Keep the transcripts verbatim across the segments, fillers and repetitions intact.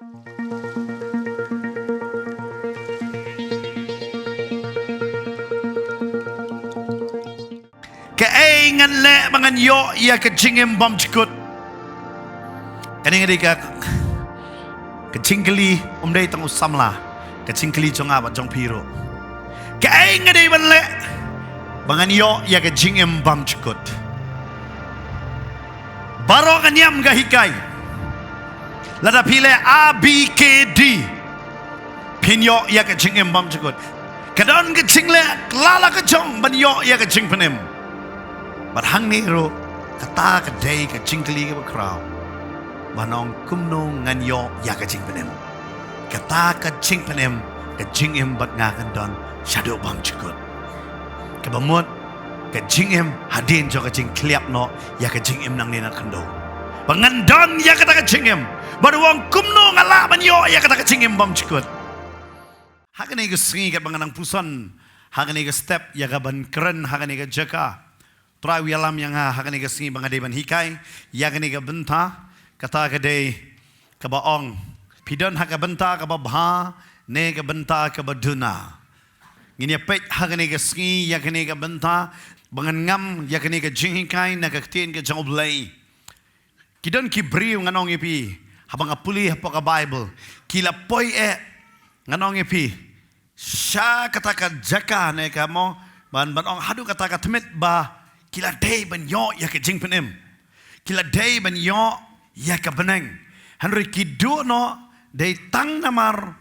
Kaei ngan leh ba ngan ïoh ïa ka jingim bymjukut? Kane nga dei ka, ka jingkylli, ym dei tang u samla, ka jingkylli jong nga bad jong phi ruh. Kaei nga dei ban leh ba ngan ïoh ïa ka jingim bymjukut? Baroh ka niam ka hikai, lada phi leh A B K D, phin ïoh ïa ka jingim bymjukut. Ka don ka jingleh la la ka jong ban ïoh ïa ka jingpynim. Bad hangne ruh, kata ka dei ka jingkylli kaba khraw, ban ong kumno ngan ïoh ïa ka jingpynim. Kata ka jingpynim, ka jingim bad nga kan don shaduh bymjukut. Kaba mut, ka jingim hadien jong ka jingkhleh noh ïa ka jingim nangne na khyndew. Ba ngan don ïa kata ka jingim, bad u ong kumno nga lah ban ïoh ïa kata ka jingim bymjukut. Ha kane ka sngi katba nga nang puson ha kane ka step ïa ka ban kren ha kane ka jaka, Trai u ïalam ïa nga ha kane ka sngi ba nga dei ban hikai ïa kane ka bynta. Kata ka dei kaba ong, phi don ha ka bynta kaba bha ne ka bynta kaba duna? Ngin ïa peit ha kane ka sngi ïa kane ka bynta ba ngan ngam ïa kane ka jinghikai na ka ktien ka jong U Blei. Ki don ki briew, ngan ong ïa phi, haba nga pule hapoh ka Baibl, ki la poi eh, ngan ong ïa phi, sha kata ka jaka ne ka mo, ban, ban ong haduh kata ka tmier ba ki la dei ban ïoh ïa ka jingpynim, ki la dei ban ïoh ïa ka bneng. Hynrei ki duh noh dei tang namar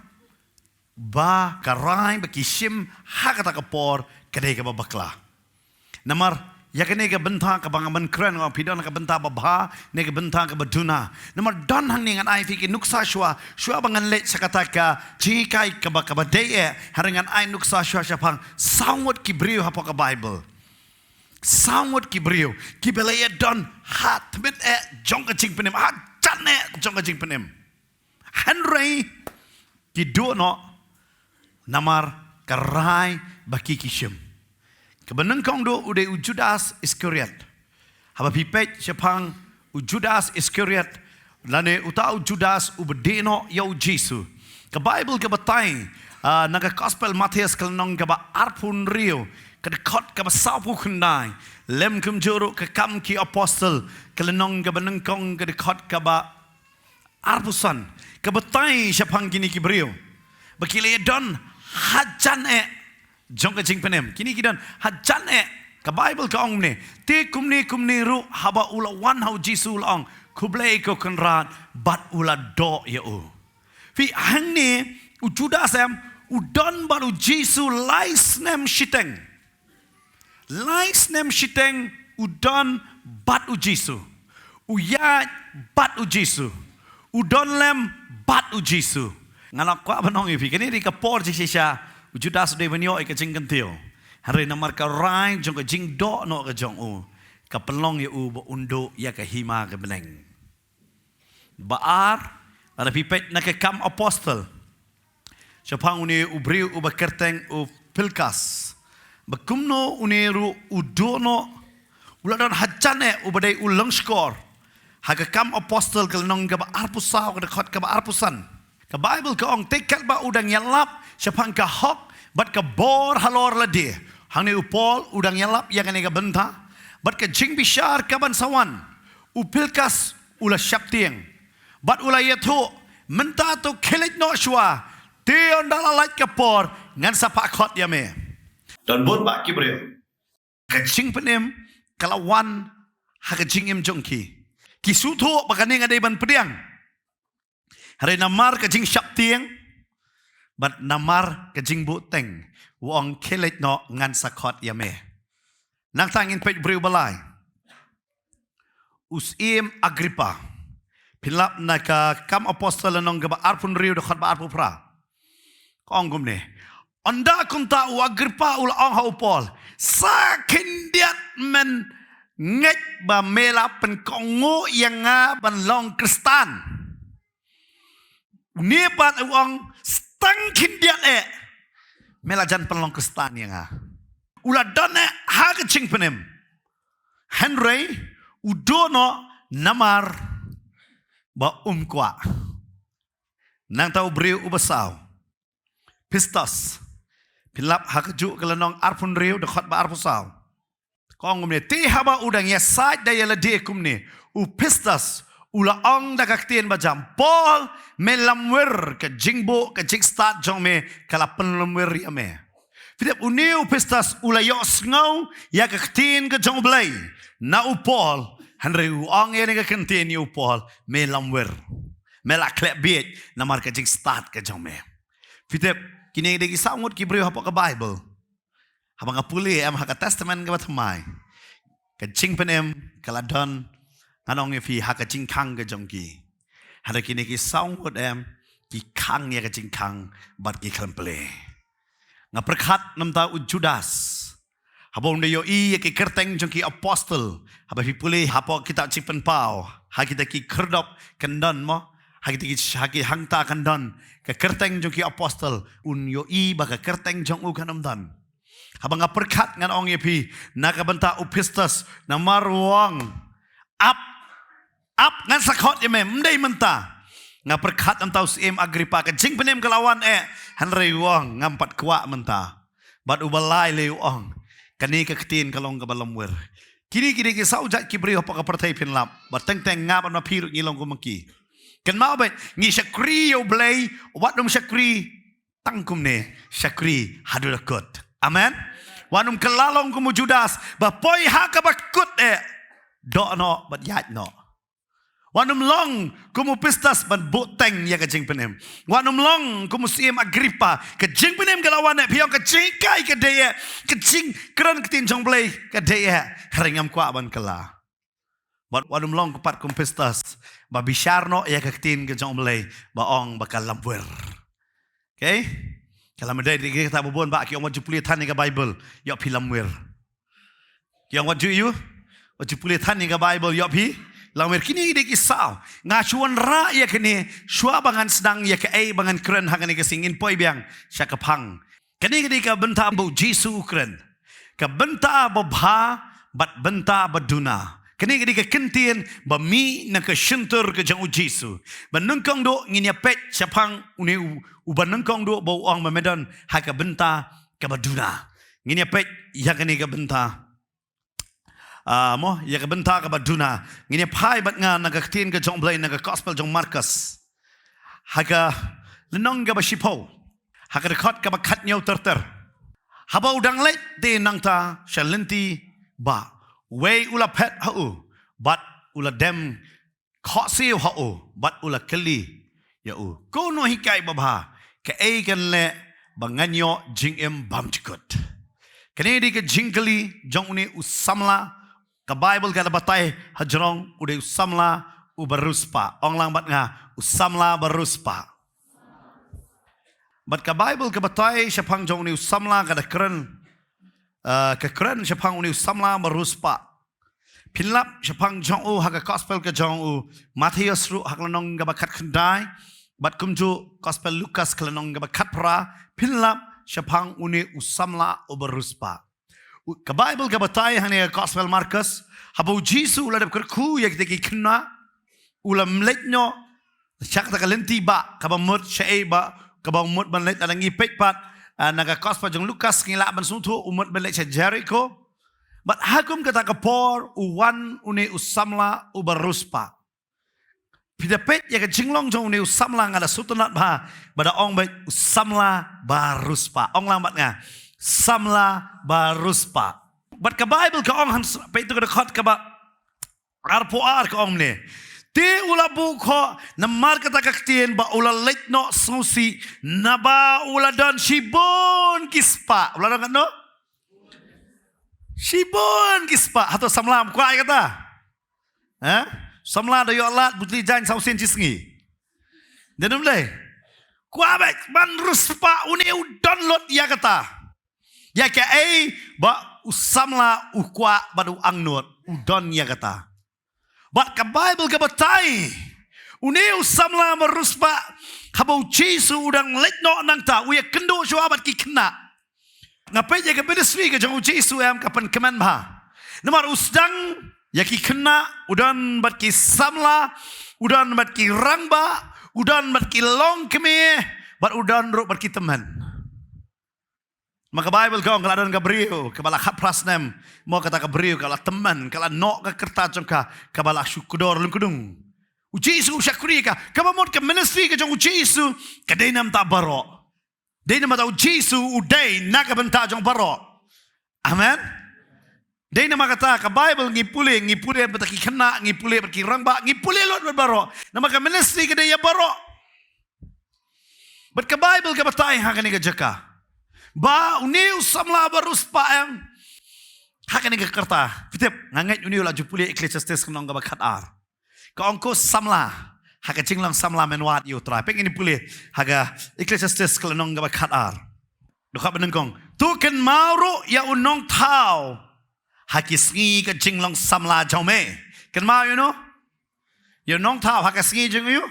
ba ka rai ba ki shim ha kata ka por ka dei kaba bakla. Namar ïa kane ka bynta kaba nga ban kren, nga ong phi don ka bynta ba bha ne ka bynta kaba duna. Namar don hangne, ngan ai phi ki nuksa shuwa, shuwa ba ngan leit sha kata ka jinghikai kaba, kaba dei eh, hynrei ngan ai nuksa shuwa shaphang saw ngut ki briew hapoh ka Baibl. Saw ngut ki briew kiba la ïa don ha tmier eh jong ka jingpynim, ha jan eh jong ka jingpynim. Hynrei ki duh noh namar ka rai ba ki, ki shim. Kaba nyngkong duh u dei u Judas Iskariot. Haba phi peit shaphang u Judas Iskariot, lane uta u Judas uba dih noh ïa u Jisu, ka Baibl ka batai, ah, na ka Gospel Mathaios ka lynnong kaba arphew hynriew, ka dkhot kaba sawphew khyndai, lem kumjuh ruh ka Kam ki Apostol ka lynnong kaba nyngkong, ka dkhot kaba arphew san, ka batai shaphang kine ki briew ba ki la ïa don ha jan eh jong ka jingpynim. Kine ki don ha jan eh. Ka Baibl ka ong kumne, te kumne kumne ruh haba u la wan ha u Jisu u la ong, khublei ko Kynrad, bad u la doh ïa u. Phi, hangne u Judas em, u don bad u Jisu lai snem shiteng. Lai snem shiteng u don bad u Jisu. U ïaid bad u Jisu. U don lem bad u Jisu. Nga la kwah ban ong ïa phi, kane dei ka por jingshisha u Judas u dei ban ïoh ïa ka jingkyntiew. Hynrei namar ka rai jong ka jingdoh noh ka jong u, ka pynlong ïa u ba un duh ïa ka hima ka bneng. Ba ar, lada phi peit na ka Kam Apostol, shaphang une u briew uba kyrteng u Philkas, ba kumno une ruh u duh noh, u la don ha jan eh uba dei u longshkor. Ha ka Kam Apostol ka lynnong kaba arphew saw, ka dkhot kaba arphew san, ka Baibl ka ong, te katba u dang ïalap shaphang ka hok bad ka bor halor lade, hangne u Paul u dang ïalap ïa kane ka bynta bad ka jingbishar ka ban sa wan, u Philkas u la sheptieng bad u la ïathuh, mynta to khie leit noh shuwa, te ynda la lait ka por ngan sa phah khot ïa me. Don bun bah ki briew, ka jingpynim ka la wan ha ka jingim jong ki. Ki sngewthuh ba kane nga dei ban pdiang. Hynrei namar ka jingsheptieng bad namar ka jingbuhteng, u ong, khie leit noh, ngan sa khot ïa me. Nangta ngin peit briew ba lai, u Syiem Agrippa. Phin lap na ka Kam Apostol lynnong kaba arphew hynriew, dkhot ba arphew phra. Ka ong kumne, ynda kumta u Agrippa u la ong ha u Paul, sa khyndiat men ngeit ba me la pynkohnguh ïa nga ban long Khristan. Une pat u ong, tang khyndiat eh me la jan pynlong Khristan ïa nga. U la don eh ha ka jingpynim, hynrei u duh noh namar ba um kwah. Nangta u briew uba saw, Pistos. Pynlap ha ka juh ka lynnong arphew hynriew, dkhot ba arphew saw. Ka ong kumne, te haba u dang ïasaid da ïa lade kumne, u Pistos u la ong da ka ktien ba jam, Paul, me lamwir, ka jingbuh ka jingstad jong me ka la pynlamwir ïa me. Phi tip, une u Pistos u la ïohsngew ïa ka ktien ka jong U Blei na u Paul, hynrei u ong ïa kane ka ktien ïa u Paul, me lamwir. Me la khleh bieit namar ka jingstad ka jong me. Phi tip, kine dei ki saw ngut ki briew hapoh ka Bible. Haba nga pule em ha ka Testament kaba thymmai, ka jingpynim ka la don, ngan ong ïa phi, ha ka jingkhang ka jong ki. Hynrei kine ki saw ngut em, ki khang ïa ka jingkhang bad ki khlem plie. Nga pyrkhat namar u Judas. Haba un da ïohi ïa ki kyrteng jong ki apostol, haba phi pule hapoh kitab Jingpynpaw, ha kita ki khyrdop kyndon mo, ha kita ki, ha ki hangta kyndon ka kyrteng jong ki apostol, un ïohi ba ka kyrteng jong u kan ym don. Haba nga pyrkhat, ngan ong ïa phi, na ka bynta u Pistos, namar u ong, ap, ap, ngan sa khot ïa me, ym dei mynta. Nga pyrkhat namar u Syiem Agrippa, ka jingpynim ka la wan eh, hynrei u ong, ngam pat kwah mynta. Bad uba lai lei u ong, kane ka ktien ka long kaba lamwir. Kine ki dei ki saw jait ki briew hapoh ka pyrthei, pynlap. Bad teng teng nga bad ma phi ruh ngi long kum ki. Kynmaw beit, ngi shakri ïa U Blei, wat nym shakri tang kumne, shakri haduh da kut. Amen. Wat nym kylla long kum u Judas, ba poi ha kaba kut eh, doh noh bad ïaid noh. Wat nym long kum u Pistos ban buhteng ïa ka jingpynim. Wat nym long kum u Syiem Agrippa, ka jingpynim ka la wan eh, phi ong ka jinghikai ka dei eh, ka jingkren ktien jong U Blei ka dei eh, hynrei ngam kwah ban kylla. Bad wat nym long pat kum u Pistos, ba bishar noh ïa ka ktien ka jong U Blei, ba ong ba ka lamwir. Okay? Ka lamwir, dei ki kata ba bun ba ki ong wat ju pule than ïa ka Bible, ïoh phi lamwir. Ki ong wat ju ïoh, wat ju pule than ïa ka Bible, ïoh phi lamwir. Kine dei ki saw. Nga shu wanrah ïa kine shuwa ba ngan sdang ïa kaei ba ngan kren ha kane ka sngi, ngin poi biang sha ka phang. Kane ka dei ka bynta ba u Jisu u kren. Ka bynta babha bad bynta baduna. Kane ka dei ka kyntien ba mih na ka shyntur ka jong u Jisu. Ba nyngkong duh ngin ïa peit shaphang une u, uba nyngkong duh ba u ong ba me don ha ka bynta kaba duna. Ngin ïa peit ïa kane ka bynta. Ah, mo, ïa ka bynta kaba duna. Ngin ïa phai bad nga na ka ktien ka jong U Blei na ka gospel jong u Markos. Ha ka lynnong kaba shiphew. Ha ka dkhot kaba khathynñiew ter ter. Haba u dang leit te nangta sha lynti bah, uwei u la phet ha u, bad u la dem khohsiew ha u, bad u la kylli ïa u, Ko Nonghikai babha, kaei kan leh ba ngan ïoh jingim bymjukut? Kane dei ka jingkylli jong une u samla, ka Bible ka la batai hajrong, u dei u samla uba riewspah. Ong lang bad nga, u samla ba riewspah. Bad ka Bible ka batai shaphang jong une u samla ka da kren, eh, ka kren shaphang une u samla ba riewspah. Pynlap shaphang jong u ha ka gospel ka jong u Mathaios ruh ha ka lynnong kaba khatkhyndai. Bad kumjuh gospel Lukas ka lynnong kaba khatphra, pynlap shaphang une u samla uba riewspah. U, ka Bible ka batai hangne ha ka gospel Markos, haba u Jisu u la dep kyrkhu ïa kita ki khynnah, u la leit noh sha kata ka lynti bah, kaba mut shaei bah, kaba mut ban leit, lada ngi peit pat, ah, na ka gospel jong u Lukas ngi lah ban sngewthuh u mut ban leit sha Jeriko. Bad ha kum kata ka por u wan une u samla uba riewspah. Phi da peit ïa ka jinglong jong une u samla, nga da sngewtynnat bha ba da ong beit u samla ba riewspah. Ong lang bad nga, samla ba riewspah. Bad ka Bible ka ong, han s-, peit tu ka dkhot kaba arphew ar, ka ong kumne. Te u la buh khoh namar kata ka ktien bad u la leit noh sngewsih, naba u la don shibun ki spah. U la don katno? Shibun ki spah. Hato samla um kwah ïa kata? Ha? Samla da ïoh lad butli jaiñ saw sien shi sngi. Dei ne ym dei? Kwah beit ban riewspah, une u don lut ïa kata. Ïa kaei ba u samla u kwah bad u angnud, u don ïa kata. Bad ka Bible ka batai, une u samla ba riewspah, haba u Jisu u dang leit noh nangta, u ïakynduh shuwa bad ki khynnah. Nga peit ïa ka ministry ka jong u Jisu em, ka pynkmen bha. Namar u sdang ïa ki khynnah, u don bad ki samla, u don bad ki rangbah, U don bad ki longkmie, bad u don ruh bad ki tymmen. Ma ka Baibl ka ong ka la don ka briew kaba la khatphra snem. Mo kata ka briew ka la tymmen, ka la noh ka kyrta jong ka, kaba la shu kdor lyngkdung. U Jisu u shakri ka, kaba mut ka ministry ka jong u Jisu ka dei namar ta baroh. Dei namar ta u Jisu u dei na ka bynta jong baroh. Amen. Dei namar kata ka Baibl ngi pule, ngi pule bad ki khynnah, ngi pule bad ki rangbah, ngi pule lut bad baroh. Namar ka ministry ka dei ïa baroh. Bad ka Baibl ka batai ha kane ka jaka ba une u samla ba riewspah em. Ha kane ka kyrta, phi tip, nga ngeit une u la ju pule Ecclesiastes ka lynnong kaba khatar. Ka ong ko samla, ha ka jinglong samla men wad ïa u Trai. Peit ngin pule ha ka Ecclesiastes ka lynnong kaba khatar. Dkhot ba nyngkong. To kynmaw ruh ïa u nongthaw ha ki sngi ka jinglong samla jong me. Kynmaw ïa uno? Ïa u nongthaw ha ka sngi jong u?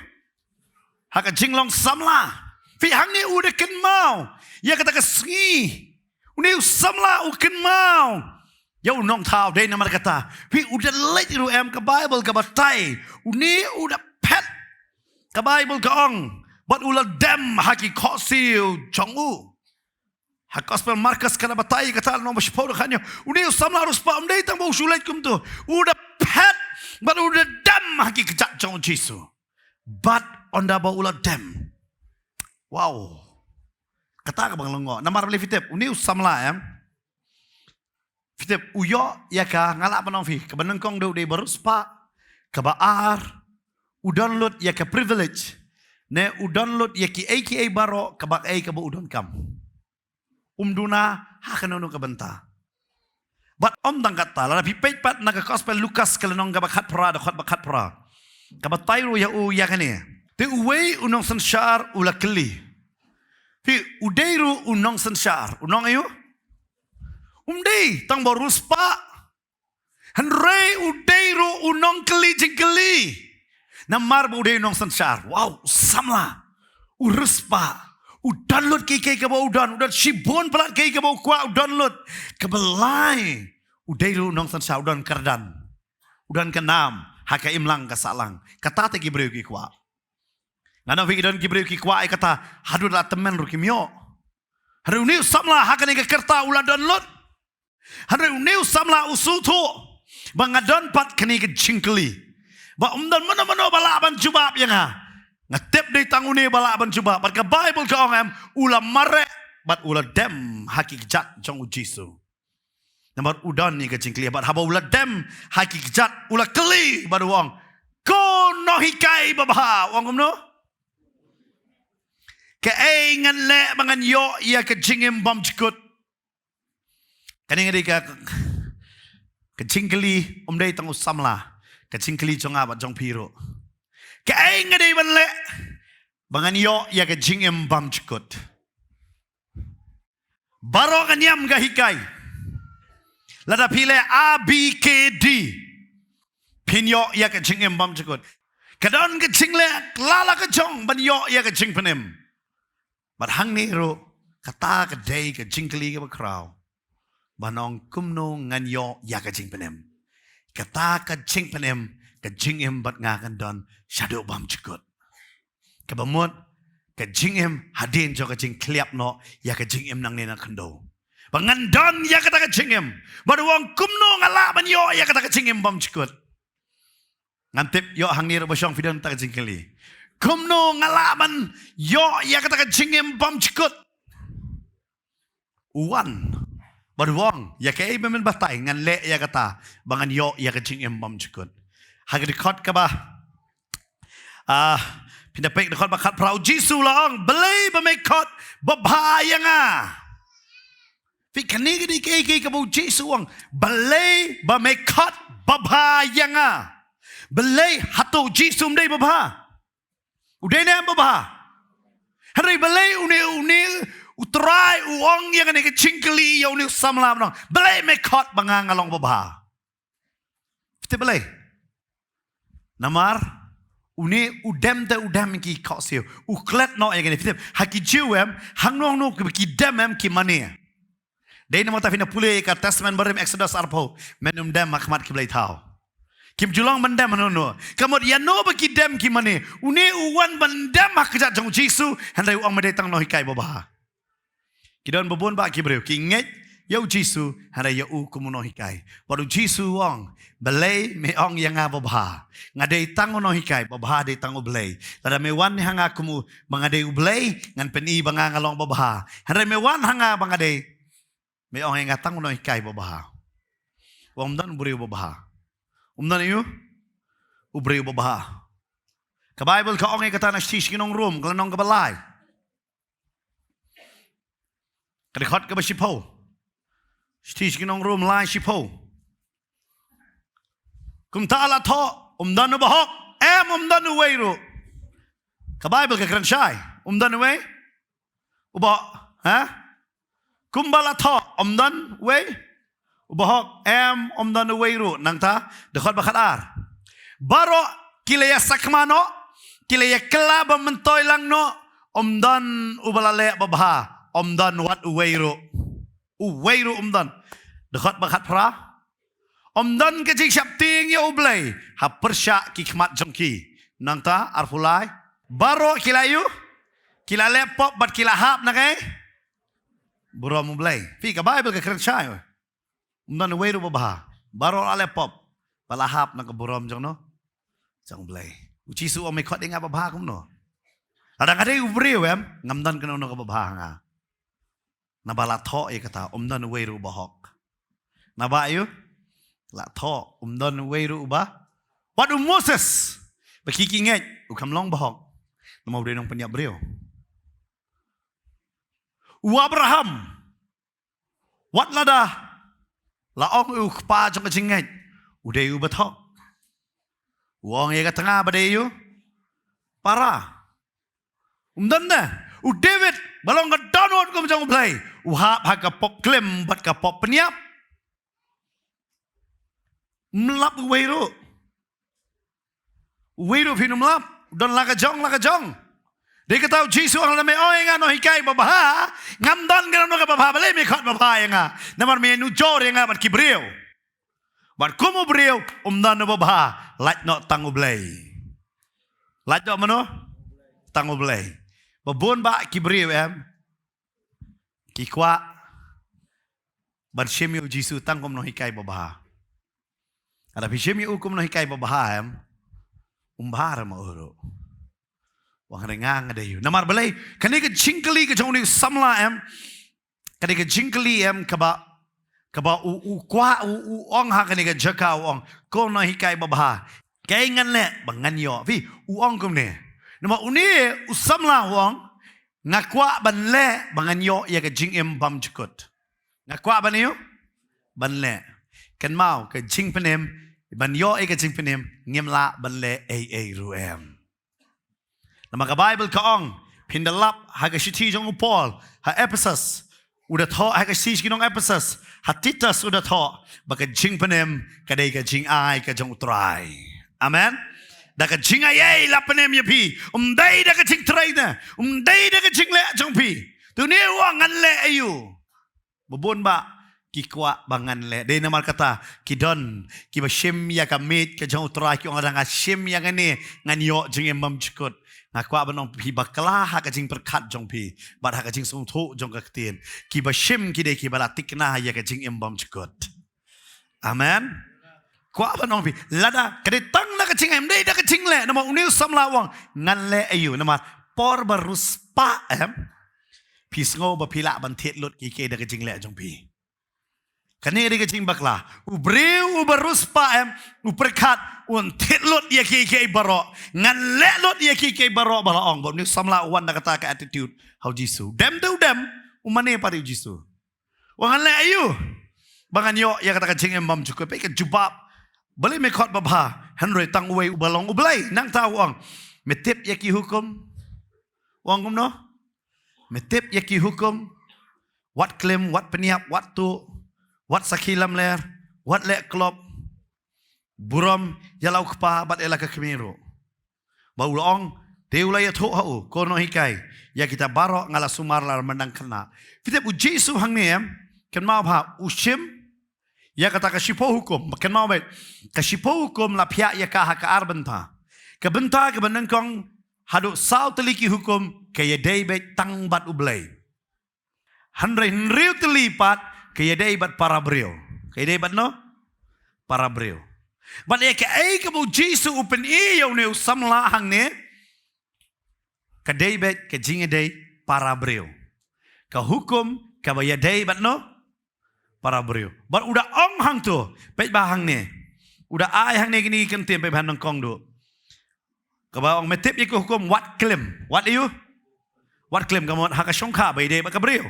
Ha ka jinglong samla. Phi, hangne u da kynmaw ïa kata ka sngi. Une u samla u kynmaw ïa u nongthaw, dei namar kata. Phi, u da leit ruh em, ka Baibl ka batai. Une u da phet. Ka Baibl ka ong bad u la dem ha ki khohsiew jong u. Ha gospel Markos ka la batai kata lynnong ba shiphew dkhot hynñiew. Une u samla riewspah um dei tang ba u shu leit kumto. U da phet bad u da dem ha ki kjat jong u Jisu. Bad ynda ba u la dem. Wow. Kata kaba nga lyngngoh. Namar balei phi tip, une u samla em. Phi tip, u ïoh ïa ka, nga lah ban ong phi, kaba nyngkong dei u dei ba riewspah, kaba ar, u don lut ïa ka privilege. Ne u don lut ïa kiei kiei baroh, kaba ei kaba u donkam. Um duna ha kano kano ka bynta. Bad ym tang katta, lada phi peit pat na ka gospel Lukas ka lynnong kaba khatphra, dkhot ba khatphra. Ka batai ruh ïa u ïa kane. Te uwei u nongsynshar u la kylli. Phi, u dei ruh u nongsynshar, u nong aïu? Um dei tang ba riewspah. Hynrei u dei ruh u nongkylli jingkylli. Namar ba u dei u nongsynshar. Wow, u samla. U riewspah. U don lut kiei kiei kaba u don. U don shibun palat kiei kaba u kwah, u don lut. Kaba lai, u dei ruh u nongsynshar, u don kyrdan. U don ka nam ha ka imlang ka sahlang. Kata te ki briew ki kwah. Nga ong phi, ki don ki briew ki kwah ïa kata, haduh la tymmen ruh kim ïoh. Hynrei une u samla ha kane ka kyrta u la don lut. Hynrei une u samla u sngewthuh ba nga don pat kane ka jingkylli. Ba um don mano mano ba lah ban jubab ïa nga. Nga tip dei tang une ba lah ban jubab. Bad ka Baibl ka ong em, u la mareh bad u la dem ha ki kjat jong u Jisu. Namar u don ïa ka jingkylli, bad haba u la dem ha ki kjat, u la kylli bad u ong, ko nonghikai babha, u ong kumno? Kaei ngan leh ba ngan ïoh ïa ka jingim bymjukut? Kane nga dei ka, ka jingkylli um dei tang u samla, ka jingkylli jong nga bad jong phi ruh. Kaei nga dei ban leh ba ngan ïoh ïa ka jingim bymjukut? Baroh ka niam ka hikai. Lada phi leh A B K D, phin ïoh ïa ka jingim bymjukut. Ka don ka jingleh la la ka jong ban ïoh ïa ka jingpynim. Bad hangne ruh, kata ka dei ka jingkylli kaba khraw. Ban ong kumno ngan ïoh ïa ka jingpynim. Kata ka jingpynim, ka jingim bad nga kan don shaduh bymjukut. Kaba mut, ka jingim hadien jong ka jingkhlad noh ïa ka jingim nangne na khyndew. Ba ngan don ïa kata ka jingim. Bad u ong kumno nga lah ban ïoh ïa kata ka jingim bymjukut. Ngan tip ïoh hangne ruh ba shong phi don kata ka jingkylli. Kumno nga lah ban ïoh ïa kata ka jingim bymjukut? U wan bad u ong, ïa kaei ba men batai ngan leh ïa kata ba ngan ïoh ïa ka jingim bymjukut. Ha ka dkhot kaba, ah, phin da peit dkhot ba khatphra, u Jisu u la ong, balei ba me khot babha ïa nga? Phi, kane ka dei kaei kaei kaba u Jisu u ong, balei ba me khot babha ïa nga? Balei, hato u Jisu um dei babha? U dei ne em babha? Hynrei balei une, une u Trai u ong ïa kane ka jingkylli ïa une u samla, u ong, balei me khot ba nga nga long babha? Phi tip balei? Namar une u dem te u dem ki khohsiew. U klet noh ïa kane. Phi tip, ha ki Jiw em, hangno hangno ki dem em ki mane. Dei namar ta phin da pule ka Testament Barim, Exodus arphew, men ym dem ha khmat ki blei thaw. Kim ju long ban dem hano hano. Ka mut ïa no ba ki dem ki mane. Une u wan ban dem ha kjat jong u Jisu, hynrei u ong me dei tang u nonghikai babha. Ki don babun bah ki briew, ki ngeit ïa u Jisu, hynrei ïa u kum u nonghikai. Bad u Jisu u ong, balei me ong ïa nga babha? Nga dei tang u nonghikai, babha dei tang u Blei. Lada me wan ha nga kum u, ba nga dei u Blei, ngan pyni ba nga nga long babha. Hynrei me wan ha nga ba nga dei, me ong ïa nga tang u nonghikai babha. U ong ym don u briew babha. Um don ïa u, u briew babha. Ka Baibl ka ong ïa kata na shithi sha ki nong Rom, ka lynnong kaba lai. Ka dkhot kaba shiphew. Shithi sha ki nong Rom lai shiphew. Kumta la thoh, um don u bahok, em um don uwei ruh. Ka Baibl ka kren shai, um don uwei. U bahok, ha? Kumba la thoh, um don uwei. U bahok, em um don uwei ruh. Nangta, dkhot ba khatar. Baroh ki la ïa sakma noh, ki la ïa kylla ba myntoi lang noh, um don uba la leh babha, um don wat uwei ruh. Uwei ruh um don. Dkhot ba khatphra. Um don ka jingsheptieng ïa u Blei ha pyrshah ki khmat jong ki. Nangta arphew lai. Baroh ki la ïoh, ki la leh pop bad ki la hap na ka burom u Blei. Phi, ka Baibl ka kren shai. Um don uwei ruh babha. Baroh la leh pop bad la hap na ka burom jong no, jong u Blei. U Jisu u ong me khot ïa nga babha kumno? Lada nga dei u briew em, ngam don kano kano ka babha ha nga. Naba la thoh ïa kata, um don uwei ruh bahok. Naba ïoh, la thoh, um don uwei ruh ba. Wat u Moses, ba ki ki ngeit, u kham long bahok. Namar u dei nongpynïap briew. U Abraham, wat lada la ong u kpa jong ka jingngeit, u dei u bathok. U ong ïa ka tnga ba dei u para. Um don ne, u David, ba long ka dohnud kum jong u Blei, u hap ha ka pop klim bad ka pop pynïap. Um lap uwei ruh. Uwei ruh phin um lap, u don la ka jong, la ka jong. Dei kata u Jisu u ong lada me ong ïa nga nonghikai babha, ngam don kano kano ka babha, balei me khot babha ïa nga? Namar me nujor ïa nga bad ki briew. Bad kum u briew, um don u babha, lait noh tang u Blei. Lait noh mano? Tang u Blei. Babun bah ki briew em, ki kwah ban shim ïa u Jisu tang kum nonghikai babha. Lada phi shim ïa u kum nonghikai babha em, um bha re ma u ruh. Wan re nga nga dei u. Namar balei, kane ka jingkylli ka jong une u samla em, kane ka jingkylli em kaba, kaba u, u kwah, u, u ong ha kane ka jaka u ong, ko nonghikai babha, kaei ngan leh ba ngan ïoh? Phi, u ong kumne. Namar une u samla u ong, nga kwah ban leh ba ngan ïoh ïa ka jingim bymjukut. Nga kwah ban ïoh, ban leh. Kynmaw, ka jingpynim, ban ïoh ïa ka jingpynim, ngim lah ban leh ei ei ruh em. Namar ka Baibl ka ong, phin da lap ha ka shithi jong u Paul ha Ephesus, u da thoh ha ka shithi sha ki nong Ephesus, ha Titus u da thoh ba ka jingpynim ka dei ka jingai ka jong u Trai. Amen. Da ka jingai ei la pynim ïa phi, um dei da ka jingtrei ne, um dei da ka jingleh jong phi. Te une u ong ngan leh aïu? Babun bah ki kwah ba ngan leh. Dei namar kata ki don kiba shim ïa ka miej ka jong u Trai, ki ong lada nga shim ïa kane ngan ïoh jingim bymjukut. Nga kwah ban ong phi bakla ha ka jingpyrkhat jong phi bad ha ka jingsngewthuh jong ka ktien. Kiba shim ki dei kiba la tikna ïa ka jingim bymjukut. Amen. Kwah ban ong phi, lada ka dei tang na ka jingim, dei da ka jingleh, namar une u samla u ong ngan leh aïu? Namar por ba riewspah em, phi sngew ba phi lah ban thied lut kiei kiei da ka jingleh jong phi. Kane dei ka jingbakla. U briew uba riewspah em, u pyrkhat un thied lut ïa kiei kiei baroh, ngan leh lut ïa kiei kiei baroh ba la ong. Bad une u samla u wan da kata ka attitude ha u Jisu. Dem te u dem, u mane pat ïa u Jisu. Wan ngan leh aïu ba ngan ïoh ïa kata ka jingim bymjukut? Peit ka jubab. Balei me khot babha, hynrei tang uwei uba long u Blei? Nangta u ong, me tip ïa ki hukum? U ong kumno? Me tip ïa ki hukum? Wat klim, wat pynïap, wat tuh, wat sakhi lamler, wat leh klop, burom ïa la u kpa bad ïa la ka kmie ruh. Ba u la ong, te u la ïathuh ha u, ko nonghikai, ïa kita baroh nga la sumar lada me dang khynnah. Phi tip u Jisu hangne em, kynmaw bha, u shim Ïa kata ka shiphew hukum, kynmaw beit. Ka shiphew hukum la phiah ïa ka ha ka ar bynta. Ka bynta kaba nyngkong haduh saw tylli ki hukum ka ïadei beit tang bad U Blei. Hynrei hynriew tylli pat ka ïadei bad para briew. Ka ïadei bad no? Para briew. Bad ïa kaei kaba U Jisu u pyni ïa une u samla hangne, ka dei beit ka jingïadei para briew. Ka hukum kaba ïadei bad no? Para briew. Bad u da ong hangto, peit bha hangne. U da ai hangne kine ki kyntien, peit bha nyngkong duh. Kaba ong, me tip ïa ka hukum, wat klim. Wat aïu? Wat klim, ka mut ha ka shongkha ba ïadei bad ka briew.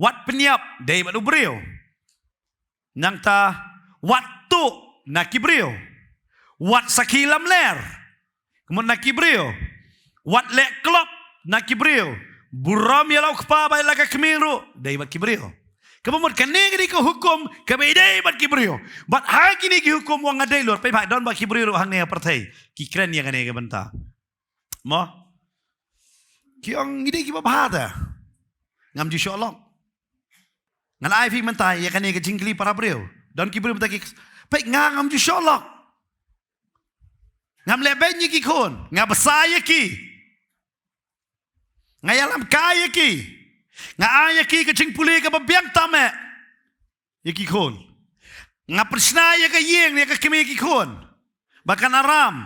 Wat pynïap, dei bad u briew. Nangta, wat tuh na ki briew. Wat sakhi lamler. Ka mut na ki briew. Wat leh klop na ki briew. Burom ïa la u kpa bad la ka kmie ruh, dei bad ki briew. Kaba mut kane ka dei ka hukum kaba ïadei bad ki briew. Bad ha kine ki hukum u ong nga dei lut, peit bha, don bad ki briew ruh hangne ha pyrthei ki kren ïa kane ka bynta. Mo? Ki ong ngi dei kiba bha te. Ngam ju shoh lok. Ngan ai phi mynta ïa kane ka jingkylli para briew. Don ki briew mynta ki, peit, nga ngam ju shoh lok. Ngam leh beiñ ïa ki khun, nga bsa ïa ki. Nga ïalam kai ïa ki. Nga ai ïa ki ka jingpule kaba biang tam eh. Ïa ki khun. Nga pynshna ïa ka ïing, ïa ka kmie ki khun. Ba kan aram.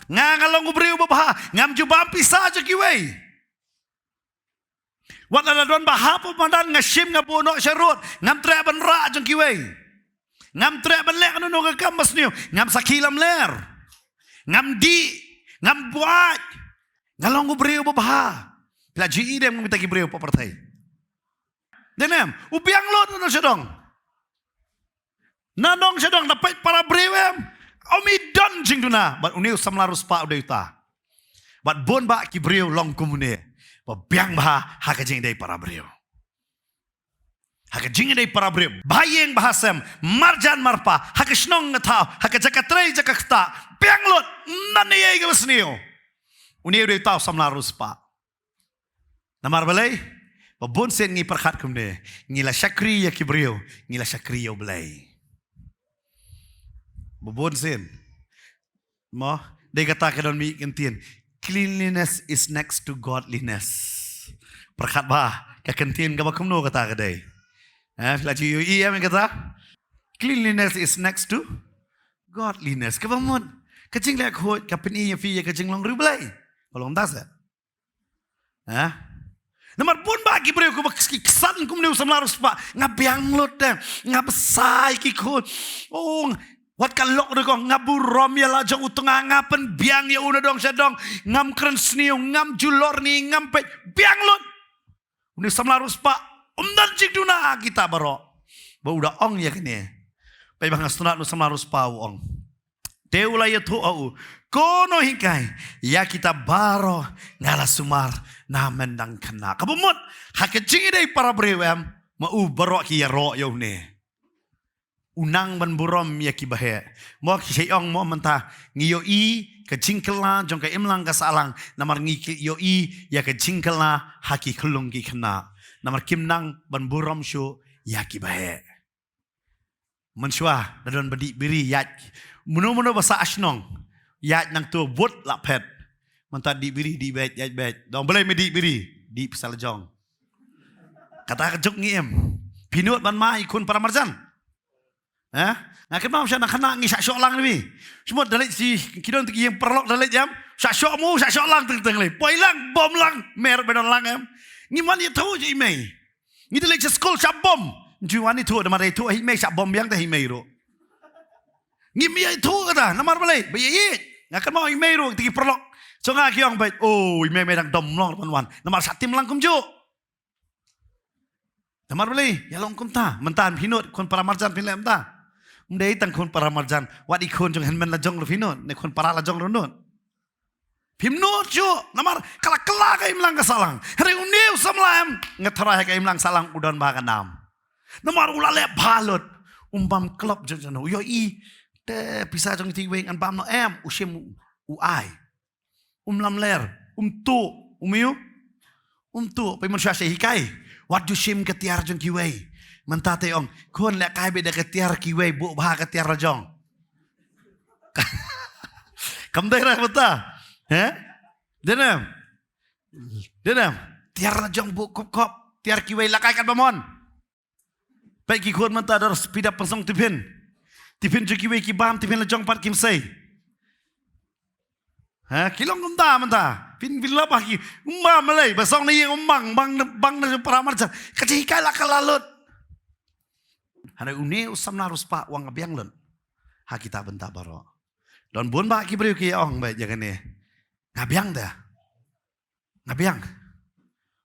Nga nga long u briew babha, ngam ju bam pisa jong kiwei. Wat la don ba hap u madan nga shim nga buh noh sha rud, ngam treh ban rah jong kiwei. Ngam treh ban leh kano kano ka kam basniew, ngam sakhi lamler. Ngam dih, ngam buaid. Nga long u briew babha. Phi la ju i dem ngam kita ki briew pa pyrthei. Dei ne em, u biang lut na dong sha dong. Na dong sha dong da peit para briew em. Ym i don jingduna, bad une u samla riewspah u dei uta. Bad bun bah ki briew long kum une. Ba biang bha ha ka jingdei para briew. Ha ka jingdei para briew. Ba ha ïing ba ha sem, marjan marpa, ha ka shnong ka thaw, ha ka jaka trei jaka ktah. Biang lut, ym don ei ei kaba sniew. Une u dei uta u samla riewspah. Namar balei? Ba bun sien ngi pyrkhat kumne, ngi la shakri ïa ki briew, ngi la shakri ïa U Blei. Ba bun sien. Mo, dei kata ka don mih kyntien. Cleanliness is next to godliness. Pyrkhat bha, ka kyntien kaba kumno kata ka dei. Eh, phi la ju ïohi em kata? Cleanliness is next to godliness. Kaba mut, ka jingleh khuid ka pyni ïa phi ïa ka jinglong riewblei. Ka long da se. Ha? Namar bun bah ki briew kiba ki ksan kumne u samla riewspah. Nga biang lut de. Nga bsa ïa ki khun. Oh, wat ka lok de ko, nga burom ïa la jong u tnga, nga pynbiang ïa u na dong sha dong. Ngam kren sniew, ngam julor ni, ngam peit. Biang lut. Une u samla riewspah, um don jingduna ha kita baroh. Ba u da ong ïa kane. Peit ba nga sngewthuh une u samla riewspah u ong. Te u la ïathuh ha u, ko nonghikai, ïa kita baroh nga la sumar na mynta khynnah. Kaba mut, ha ka jingïadei para briew em, ma u baroh ki ïaroh ïa une. U nang ban burom ïa kiba heh. Mo ki shait ong mo mynta, ngi ïohi ka jingkylla jong ka imlang ka sahlang, namar ngi ïohi ïa ka jingkylla ha ki khyllung ki khynnah. Namar kim nang ban burom shuh ïa kiba heh. Mynshuwa, da don ba dih biri, ïaid. Mano mano ba sah shnong. Ïaid nangto bud la phet. Mynta dih biri, dih beit, ïaid beit. Dong balei me dih biri, dih pisa la jong. Kata ka juk ngi im. Phi nud ban ma i khun para marjan. Eh? Nga kynmaw sha na khana ngi shah shoh lang ni. Shu mut da leit shi, ki don ki ïing paralok da leit em. Shah shoh mo, shah shoh lang teng teng lei. Poi lang, bom lang, mer ba don lang em. Ngi man ïathuh ïa i mei. Ngi da leit sha skul shah bom. Ngi wan ïathuh da mar ïathuh ïa i mei shah bom biang da i mei ruh. Ngim ïathuh kata, namar balei, ba ïa ïeit. Nga kynmaw i mei ruh, tiki paralok. So nga ki ong beit, oh, i mei mei dang dom long ban wan. Namar shah tim lang kumjuh. Namar balei, ïa long kumta, mynta phi nud, khun para marjan phi leh mynta. Ym dei tang khun para marjan, wat i khun jong hynmen la jong ruh phi nud, ne khun para la jong ruh nud. Phim nud shuh, namar ka la kylla ka imlang ka sahlang. Hynrei une u samla em, nga tharai ha ka imlang sahlang u don bha ka nam. Namar u la leh bha lut, um bam klop jong jong u ïohi, te pisa jong iti wei ngan bam noh em, u shim u, u ai. Um lamler, um tuh, um ïoh, um tuh, pei mynshuwa sha hikai. Wat ju shim ka tiar jong kiwei. Mynta te ong, khun leh kai beit da ka tiar kiwei, buh bha ka tiar la jong. Kam dei re mynta. He? Dei ne em? Dei ne em? Tiar la jong buh kop kop, tiar kiwei leh kai katba mon. Peit ki khun mynta dor speed up pynsong tiffin. Tiffin jong kiwei ki bam, tiffin la jong pat kim sei. Ha, ki long kumta mynta. Phin, phin lah ba ki, um, ba Malay, ba song na ïing um bang, bang, bang na para marjan. Ka jinghikai la ka la lut. Hynrei une u samla riewspah u ong nga biang lut. Ha kita bynta baroh. Don bun bah ki briew ki ong beit ïa kane. Nga biang da. Nga biang.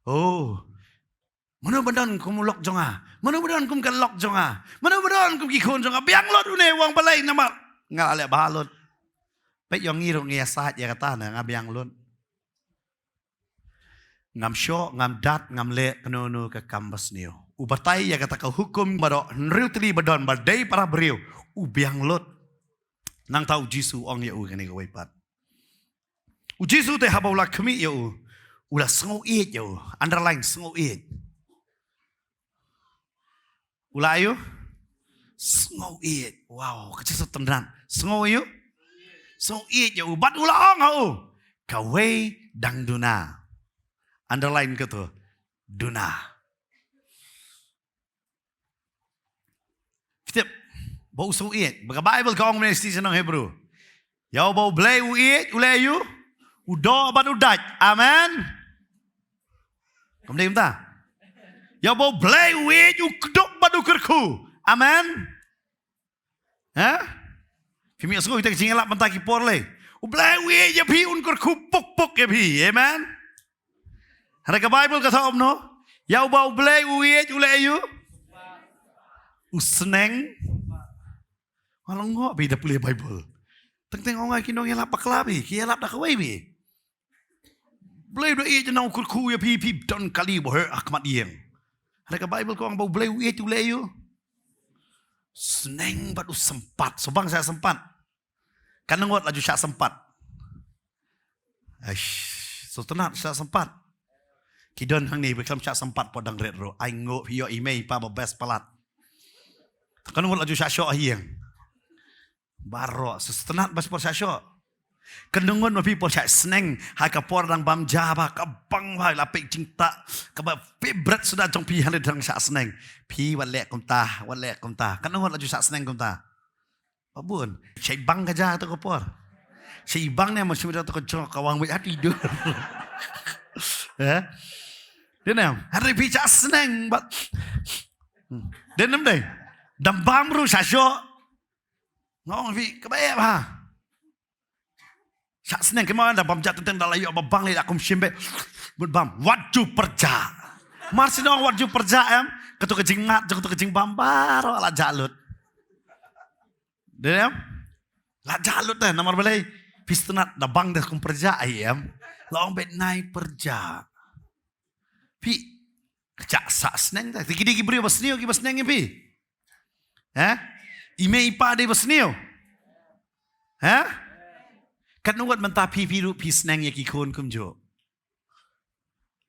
Oh. Mano ba don kum u lok jong nga? Mano ba don kum ka lok jong nga? Mano ba don kum ki khun jong nga? Biang lut une u ong balei namar nga la leh bha lut. Peit ïa ngi ruh ngi ïasaid ïa kata ne, nga biang lut. Ngam shoh, ngam dat, ngam leh kano kano ka kam basniew. U batai ïa kata ka hukum baroh, hynriew tylli ba don, ba dei para briew, u biang lut. Nangta u Jisu u ong ïa u kane kawei pat. U Jisu te haba u la khmih ïa u, u la sngewieit ïa u. Underline, sngewieit. U la ïa u? Sngewieit. Wow, ka jingtynrai. Sngew ïa u? Sngewieit ïa u. Bad u la ong ha u, kawei dang duna. Underline kato. Duna. Phi tip ba u sngewieit, ba ka Baibl ka ong mynne sha nong Hebru, ïa uba U Blei u ïeit u leh ïa u, u doh bad u dait. Amen. Kam dei kumta? Ïa uba U Blei u ïeit u kdup bad u kyrkhu. Amen. Ha? Phi mih sngewthuh ïa ka jingïalap mynta ki por lei. U Blei u ïeit ïa phi, un kyrkhu puk puk ïa phi. Amen. Hynrei ka Baibl ka ong kumno? Ïa uba U Blei u ïeit u leh ïa u? U sneng. Nga la ngoh beit da pule Baibl. Teng teng ong nga ki nongïalap bakla beit, ki ïalap da kawei beit. Blei u da ïeit, nang u kyrkhu ïa phi, phi don kali ba heh ha khmat ïing. Hynrei ka Baibl ka ong ba U Blei u ïeit u leh ïa u? Sneng bad u sympat. Sngewbang shah sympat. Katno ngut la ju shah sympat? Aish, sngewtynnat shah sympat. Ki don hangne ba khlem shah sympat por dang rit ruh. Ai nguh, phi ïoh i mei i pa ba best palat. Katno ngut la ju shah shoh ha ïing? Baroh, sngewtynnat ba por shah shoh. Katno ngut ma phi por shah sneng ha ka por dang bam ja ba ka bang ba la peit jingtah, kaba favorite suda jong phi, hynrei dang shah sneng. Phi wat leh kumta, wat leh kumta. Katno ngut la ju shah sneng kumta? Ba bun. Shah ibang ka ja to ka por. Shah ibang ne ma shim to ka jrong ka wang wei ati dur. Eh? Dei ne em? Hynrei phi shah sneng bad. Hmm. Dei ne em dei? Dang bam ruh shah shoh. Nga ong phi kaba eh bha. Shah sneng kynmaw da bam ja teng teng da la ïoh ba bang lei da kum shim beit. Mut bam wat ju pyrjah. Mar shu ong wat ju pyrjah em. Kato ka jingmad jong kato ka jingbam baroh la jah lut. Dei em? La jah lut te namar balei? Phi sngewtynnat da bang da kum pyrjah ai em. La ong beit nai pyrjah. Phi, ka shah sneng te. Te ki dei ki briew ba sniew kiba sneng ïa phi? Ha? I mei i pa dei ba sniew? Ha? Katno ngut mynta phi, phi ruh phi sneng ïa ki khun kumjuh?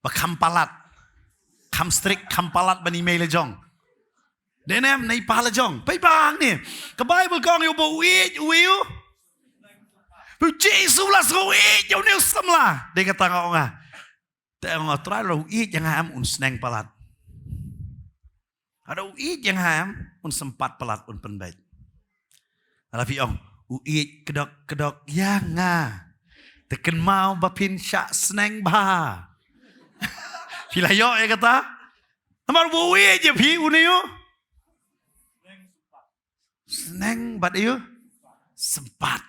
Ba kham palat, kham strict, kham palat ban i mei la jong. Dei ne em, na i pa la jong. Peit bha hangne. Ka Baibl ka ong ïa uba u ïeit u ïeit u. U Jisu u la sngewieit ïa une u samla. Dei kata nga ong nga. Te ong nga, Trai, lada u ïeit ïa nga em un sneng palat. Lada u ïeit ïa nga em un sympat palat, un pynbeit. Lada phi ong u ïeit kdok kdok ïa nga, te kynmaw ba phin shah sneng bha. Phi la ïoh ïa kata? Namar ba u ïeit ïa phi une u sneng bad ïa u sympat.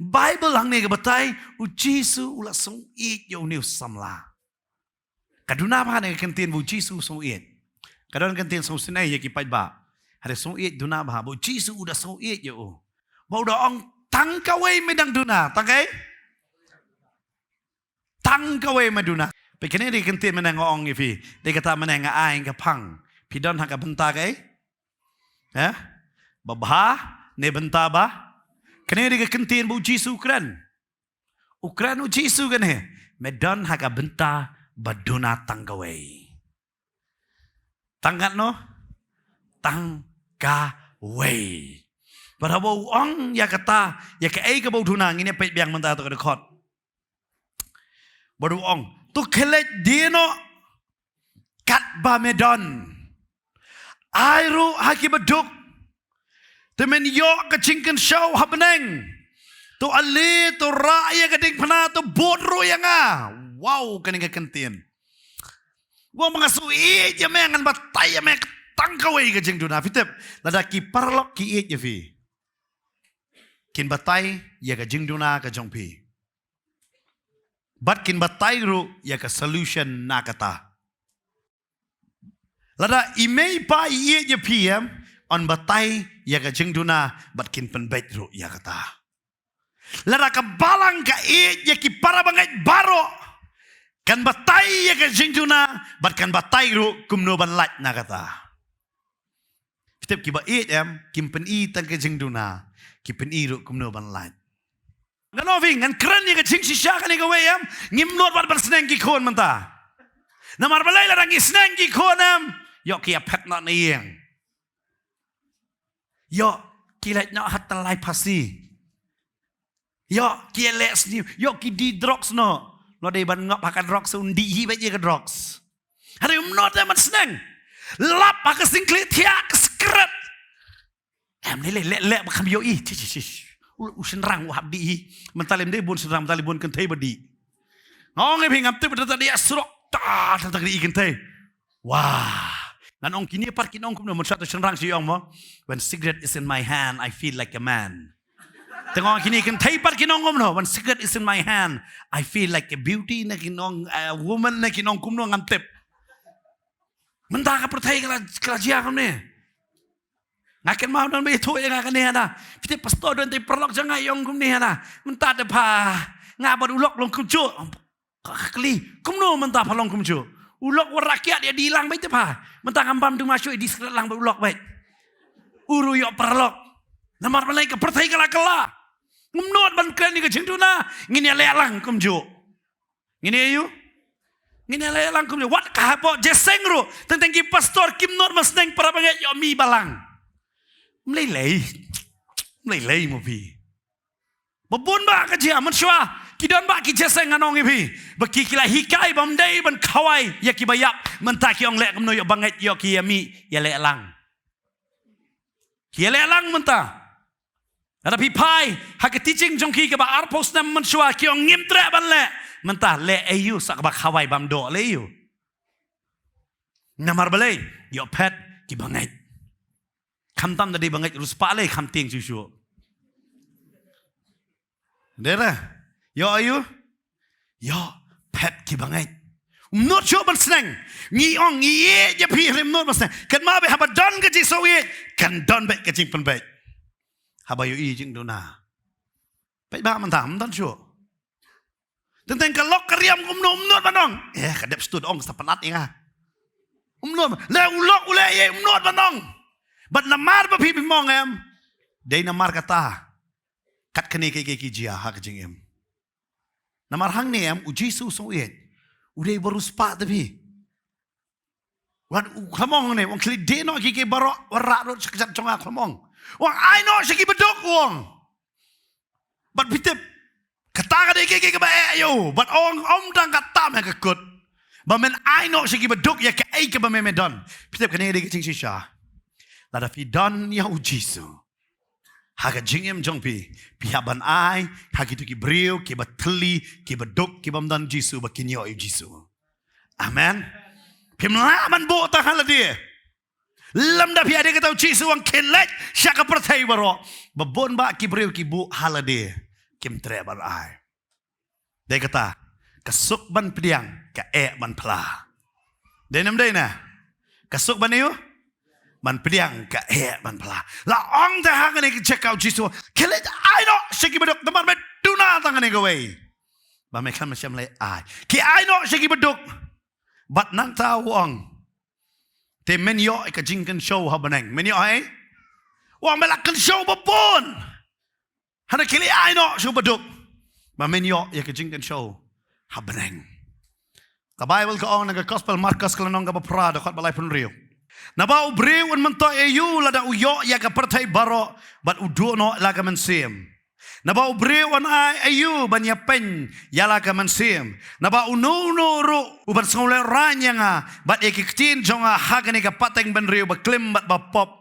Baibl hangne ka batai u Jisu u la sngewieit ïa une u samla. Ka duna bha ne ka kyntien ba u Jisu u sngewieit? Ka don ka kyntien sngewsynei ïa ki paidbah. Hynrei sngewieit duna bha ba u Jisu u da sngewieit ïa u. Ba u da ong tang kawei me dang duna, tang kaei? Tang kawei me duna. Peit kane dei ka kyntien mynne nga ong ïa phi. Dei kata mynne nga ai ka phang. Phi don ha ka bynta kaei? Eh? Ba bha ne bynta ba? Kane dei ka kyntien ba u Jisu u kren. U kren u Jisu kane. Me don ha ka bynta ba duna tang kawei. Tang katno? tang kawei. Bad haba u ong ïa kata, ïa kaei kaba u duna, ngin ïa peit biang mynta to ka dkhot. Bad u ong, to khie leit die noh katba me don. Ai ruh ha ki baduk. Te men ïoh ka jingkynshew ha bneng. To ale, to rah ïa ka diengphna, to bud ruh ïa nga. Wow, kane ka kyntien. Wa ma nga shu ïeit ïa me, ngan batai ïa me tang kawei ka jingduna. Phi tip, lada ki paralok ki ïeit ïa phi, kin batai ïa ka jingduna ka jong phi. Bad kin batai ruh ïa ka solution na kata. Lada i mei i pa i ïeit ïa phi em, yn batai ïa ka jingduna bad kin pynbeit ruh ïa kata. Lada ka balang ka ïeit ïa ki para bangeit baroh, kan batai ïa ka jingduna bad kan batai ruh kumno ban lait na kata. Phi tip, kiba ïeit em, kim pyni tang ka jingduna, ki pyni ruh kumno ban lait. Ngan ong ïa phi, ngan kren ïa ka jingshisha kane kawei em, ngim nud wat ban sneng ki khun mynta. Namar balei? Lada ngi sneng ki khun em, ïoh ki ïa phet noh na ïing. Ïoh ki leit noh ha tyllai phasi. Ïoh ki ïa leh sniew, ïoh ki die drugs noh. Noh dei ban ngop ha ka drugs, un dih hi beit ïa ka drugs. Hynrei ym nud em ban sneng. Lap ha ka singklik thiah ka skret. Em, ne leh, leh, leh ba kham ïohi. Chish, chish, chish. U, u shynrang u hap dih hi. Mynta lem dei bun shynrang, mynta lem bun kynthei ba dih. Nga ong ïa phi, ngam tip ba da dih surok. Ta, ta, ta dih kynthei. Wah. Ngan ong kine pat kin ong kumno, mynshuwa to shynrang shu ong mo. When cigarette is in my hand, I feel like a man. Te nga ong kine kynthei pat kin ong kumno. When cigarette is in my hand, I feel like a beauty, ne kin ong, a woman, ne kin ong kumno, ngam tip. Mynta ka pyrthei ka la, ka la jia kumne. Nga kynmaw don ba ïathuh ïa nga kane hana. Phi tip pastor don te paralok jong nga ïa ong kumne hana. Mynta te pha nga bad u lok long kumjuh. Ka kylli, kumno mynta pha long kumjuh? U lok u rah kiad ïa die lang beit te pha. Mynta ngam bam duma shuh, ïa die skret lang beit u lok beit. U ruh ïoh paralok. Namar balei? Ka pyrthei ka la kylla. Ngim nud ban kren ïa ka jingduna, ngin ïa leh lang kumjuh. Ngin ïa ïoh? Ngin ïa leh lang kumjuh. Wat ka hapoh jingïaseng ruh. Teng teng ki pastor kim nud ban sneng, para bangeit ïoh mih balang. Ym lei lei. Ym lei lei mo phi. Ba bun ba ka jia, mynshuwa ki don ba ki jingïaseng, ngan ong ïa phi. Ba ki, ki la hikai bym dei ban khawai ïa kiba ïap. Mynta ki ong leh kumno ïoh bangeit, ïoh ki ïa mih, ïa leh lang. Ki ïa leh lang mynta. Lada phi phai ha ka teaching jong ki kaba arphew snem mynshuwa, ki ong ngim treh ban leh. Mynta leh aïu sa kaba khawai bam doh, leh aïu? Namar balei? Ïoh phet ki bangeit. Khamtam da dei bangeit riewspah lei, kham tieng shuh shuh. Dei re? Ïoh aïu? Ïoh phet ki bangeit. Ym nud shuh ban sneng. Ngi ong ngi ïeit ïa phi, hynrei ym nud ban sneng. Kynmaw beit, haba don ka jingsngewsih, kan don beit ka jingpynbeit. Haba ïohi jingduna. Peit ba mynta ym don shuh. Teng teng ka lok ka riam, kumno ym nud ban ong. Eh, ka dep stud ong, sa pynat ïa nga. Ym nud. Leh u lok u leh ïa, ym nud ban ong. Bad namar ba phi, phi ong em. Dei namar kata. Kat kane ki, ki, ki jia ha ka jingim. Namar hangne em, u Jisu u sngewsih. U dei ba riewspah te phi. Wat u khlem ong ne, u ong khie leit die noh ki, ki baroh, wat rah ruh sha kjat jong nga, khlem ong. U ong ai noh sha ki baduk, u ong. Bad phi tip, kata ka dei ka, ka, kaba eh ïa u. Bad ong ym tang kata, me ka kut. Ba men ai noh sha ki baduk ïa kaei kaba me, me don. Phi tip kane ka dei ka jingshisha. Lada phi don ïa u Jisu ha ka jingim jong phi, phi hap ban ai ha kito ki briew kiba thylli, kiba duk, kibym don Jisu, ba kin ïoh ïa u Jisu. Amen. Phim lah ban buh tang ha lade. Lymda phi ïadei, kata u Jisu u ong khie leit sha ka pyrthei baroh. Ba bun ba ki briew ki buh ha lade, kim treh ban ai. Dei kata, ka suk ban pdiang, ka eh ban phla. Dei ne ym dei ne? Ka suk ban ïoh? Ban pdiang, ka eh ban phla. La ong te ha kane ka jaka u Jisu, khie leit ai noh sha ki baduk, namar me duna tang kane kawei. Ba me khlem shym leh ai. Khie ai noh sha ki baduk. Bad nangta u ong, te men ïoh ïa ka jingkynshew ha bneng. Men ïoh ei? U ong me la kynshew ba bun. Hynrei khie leit ai noh sha ki baduk. Ba men ïoh ïa ka jingkynshew ha bneng. Ka Baibl ka ong na ka Gospel Markos ka lynnong kaba phra, dkhot ba laiphew hynriew. Naba u briew un mynta ïa u lada u ïoh ïa ka pyrthei baroh, bad u duh noh la ka mynsiem. Naba u briew un ai ïa u ban ïa pyn ïa la ka mynsiem. Naba uno uno ruh u ban sngewlehrain ïa nga, bad ïa ki ktien jong nga ha kane ka pateng bynriew ba klim bad ba pop.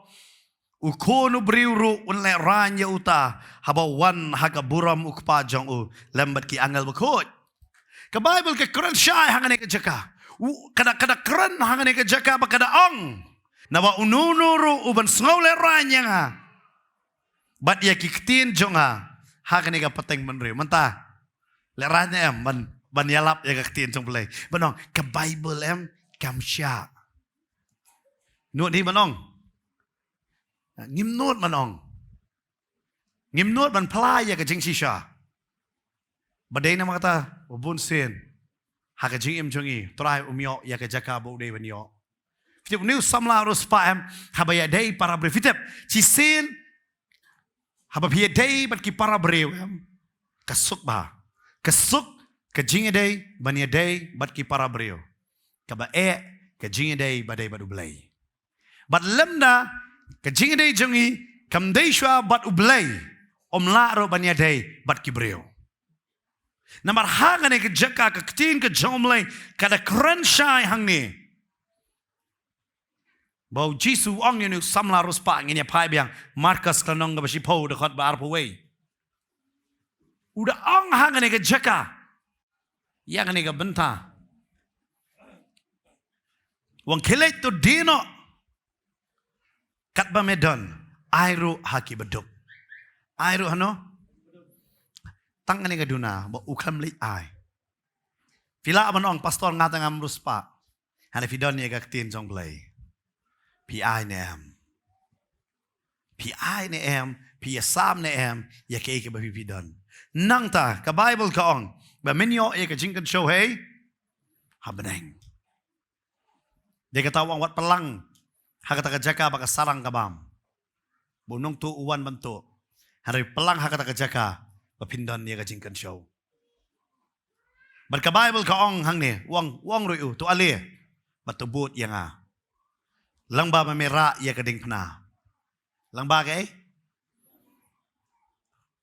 U khun u briew ruh un lehrain ïa uta, haba wan ha ka burom u kpa jong u, lem bad ki angel bakhuid. Ka Bible ka kren shai hangne ka jaka. U, ka da, ka da kren hangne ka jaka ba ka da ong. Naba uno uno ruh u ban sngewlehrain ïa nga, bad ïa ki ktien jong nga ha kane ka pateng bynriew. Mynta, lehrain em ban, ban ïalap ïa ka ktien jong Blei. Ban ong, ka Bible em, kam shah. Nud hi ban ong. Ngim nud ban ong. Ngim nud ban phla ïa ka jingshisha. Ba dei namar kata, ba bun sien ha ka jingim jong ngi, Trai um ïoh ïa ka jaka ba u dei ban ïoh. Phi tip une u samla ruh spah em, haba ïadei para briew. Phi tip, shisien, haba phi ïadei bad ki para briew em, ka suk bha. Ka suk, ka jingïadei ban ïadei bad ki para briew. Kaba eh, ka jingïadei ba dei bad u Blei. Bad lymda ka jingïadei jong ngi kam dei shuwa bad u Blei, ym lah ruh ban ïadei bad ki briew. Namar ha kane ka jaka ka ktien ka jong u Blei ka da kren shai hangne. Ba u Jisu u ong ïa une u samla ruh spah, ngin ïa phai biang Markos ka lynnong kaba shiphew, dkhot ba arphew wei. U da ong ha kane ka jaka, ïa kane ka bynta. Wan khie leit to die noh katba me don, ai ruh ha ki baduk. Ai ruh hano? Tang kane ka duna ba u khlem leit ai. Phi lah ban ong, pastor, nga tang ngam ruh spah. Hynrei phi don ïa ka ktien jong Blei. Phi ai ne em? Phi ai ne em, phi ïasam ne em ïa kaei kaba phi, phi don? Nangta ka Bible ka ong ba men ïoh ïa ka jingkynshew hei ha bneng. Dei kata u ong, wat pynlang ha kata ka jaka ba ka sarang ka bam, ba u nongtuh u wan ban tuh. Hynrei pynlang ha kata ka jaka ba phin don ïa ka jingkynshew. Bad ka Bible ka ong hangne, u ong, u ong ruh u, to ale bad to bud ïa nga. Lyngba ba me rah ïa ka diengphna. Lyngba kaei?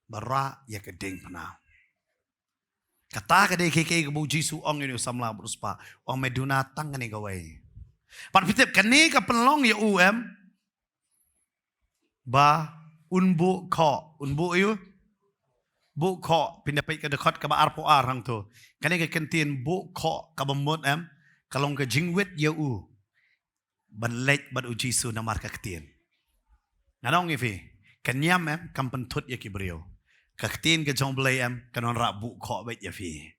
Ba rah ïa ka diengphna. Kata ka dei kaei, kaei kaba u Jisu u ong ïa une u samla ruh spah. U ong, me duna tang kane kawei. Bad phi tip kane ka pynlong ïa u em, ba un buh khoh, un buh ïa u, buh khoh. Phin da peit ka dkhot kaba arphew ar hangto. Kane ka kyntien buh khoh kaba mut em, ka long ka jingwit ïa u ban leit bad u Jisu namar ka ktien. Ngan ong ïa phi, ka niam em kam pynthut ïa ki briew. Ka ktien ka jong Blei em kan wanrah buh khoh beit ïa phi.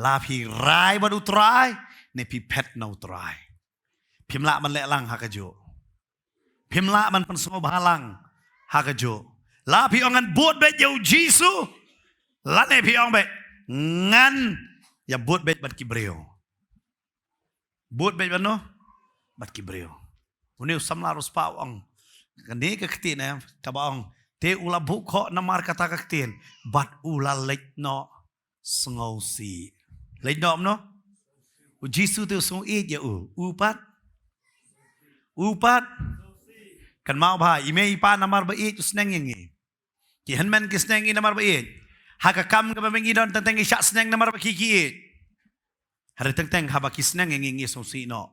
La phi rai bad u Trai ne phi phet na u Trai. Phim lah ban leh lang ha kajuh. Phim lah ban pynsngewbha lang ha kajuh. La phi ong ngan bud beit ïa u Jisu, lane phi ong beit ngan ïa bud beit bad ki briew. Bud beit bad no? Bad ki briew. Une u samla ruh spah u ong, kane ka ktien em, kaba ong, te u la buh khoh namar kata ka ktien, bad u la leit noh sngewsih. Leit noh kumno? U Jisu te u sngew ïeit ïa u? U pat? U pat? Kynmaw bha, i mei i pa namar ba ïeit u sneng ïa ngi. Ki hynmen ki sneng ïa ngi namar ba ïeit. Ha ka kam kaba ngi don teng teng ki shah sneng namar ba ki, ki ïeit. Hynrei teng teng haba ki sneng ïa ngi, ngi sngewsih noh.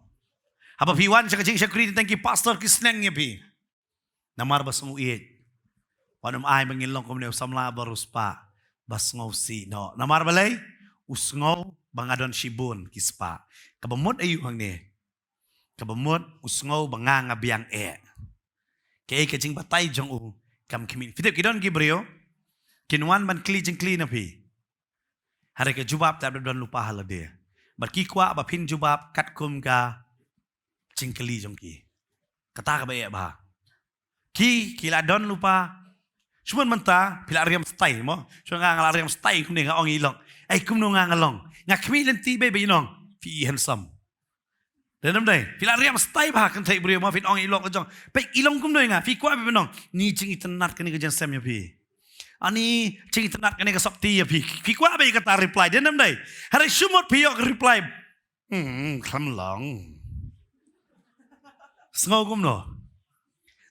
Haba phi wan sha ka jingshakri teng teng ki pastor ki sneng ïa phi. Namar ba sngew ïeit. Wat nym ai ba ngin long kum une u samla ba ruh spah, ba sngewsih noh. Namar balei? U sngew ba nga don shibun ki spah. Kaba mut aïu hangne? Kaba mut u sngew ba nga, nga biang eh. Kaei ka jingbatai jong u kam khmih. Phi tip ki don ki briew kin wan ban kylli jingkylli na phi, hynrei ka jubab te ap dep don lypa ha lade. Bad ki kwah ba phin jubab katkum ka jingkylli jong ki. Kata kaba eh bha. Ki, ki la don lypa. Shu mon mynta phi la riam stai mo. Shu nga, nga la riam stai kumne, nga ong ïa i lok, ei, kumno nga, nga long? Nga khmih lynti beit ba i nong, phi i handsome. Dei ne ym dei? Phi la riam stai bha, kynthei briew mo, phin ong ïa i lok la jong, peit i long kumno ïa nga. Phi kwah beit ban ong, ni jingitynnad kane ka jingshem ïa phi. Ani jingitynnad kane ka sopti ïa phi. Phi kwah beit ïa kata reply, dei ne ym dei? Hynrei shu mut phi ïoh reply, hmm, khlem long. Sngew kumno?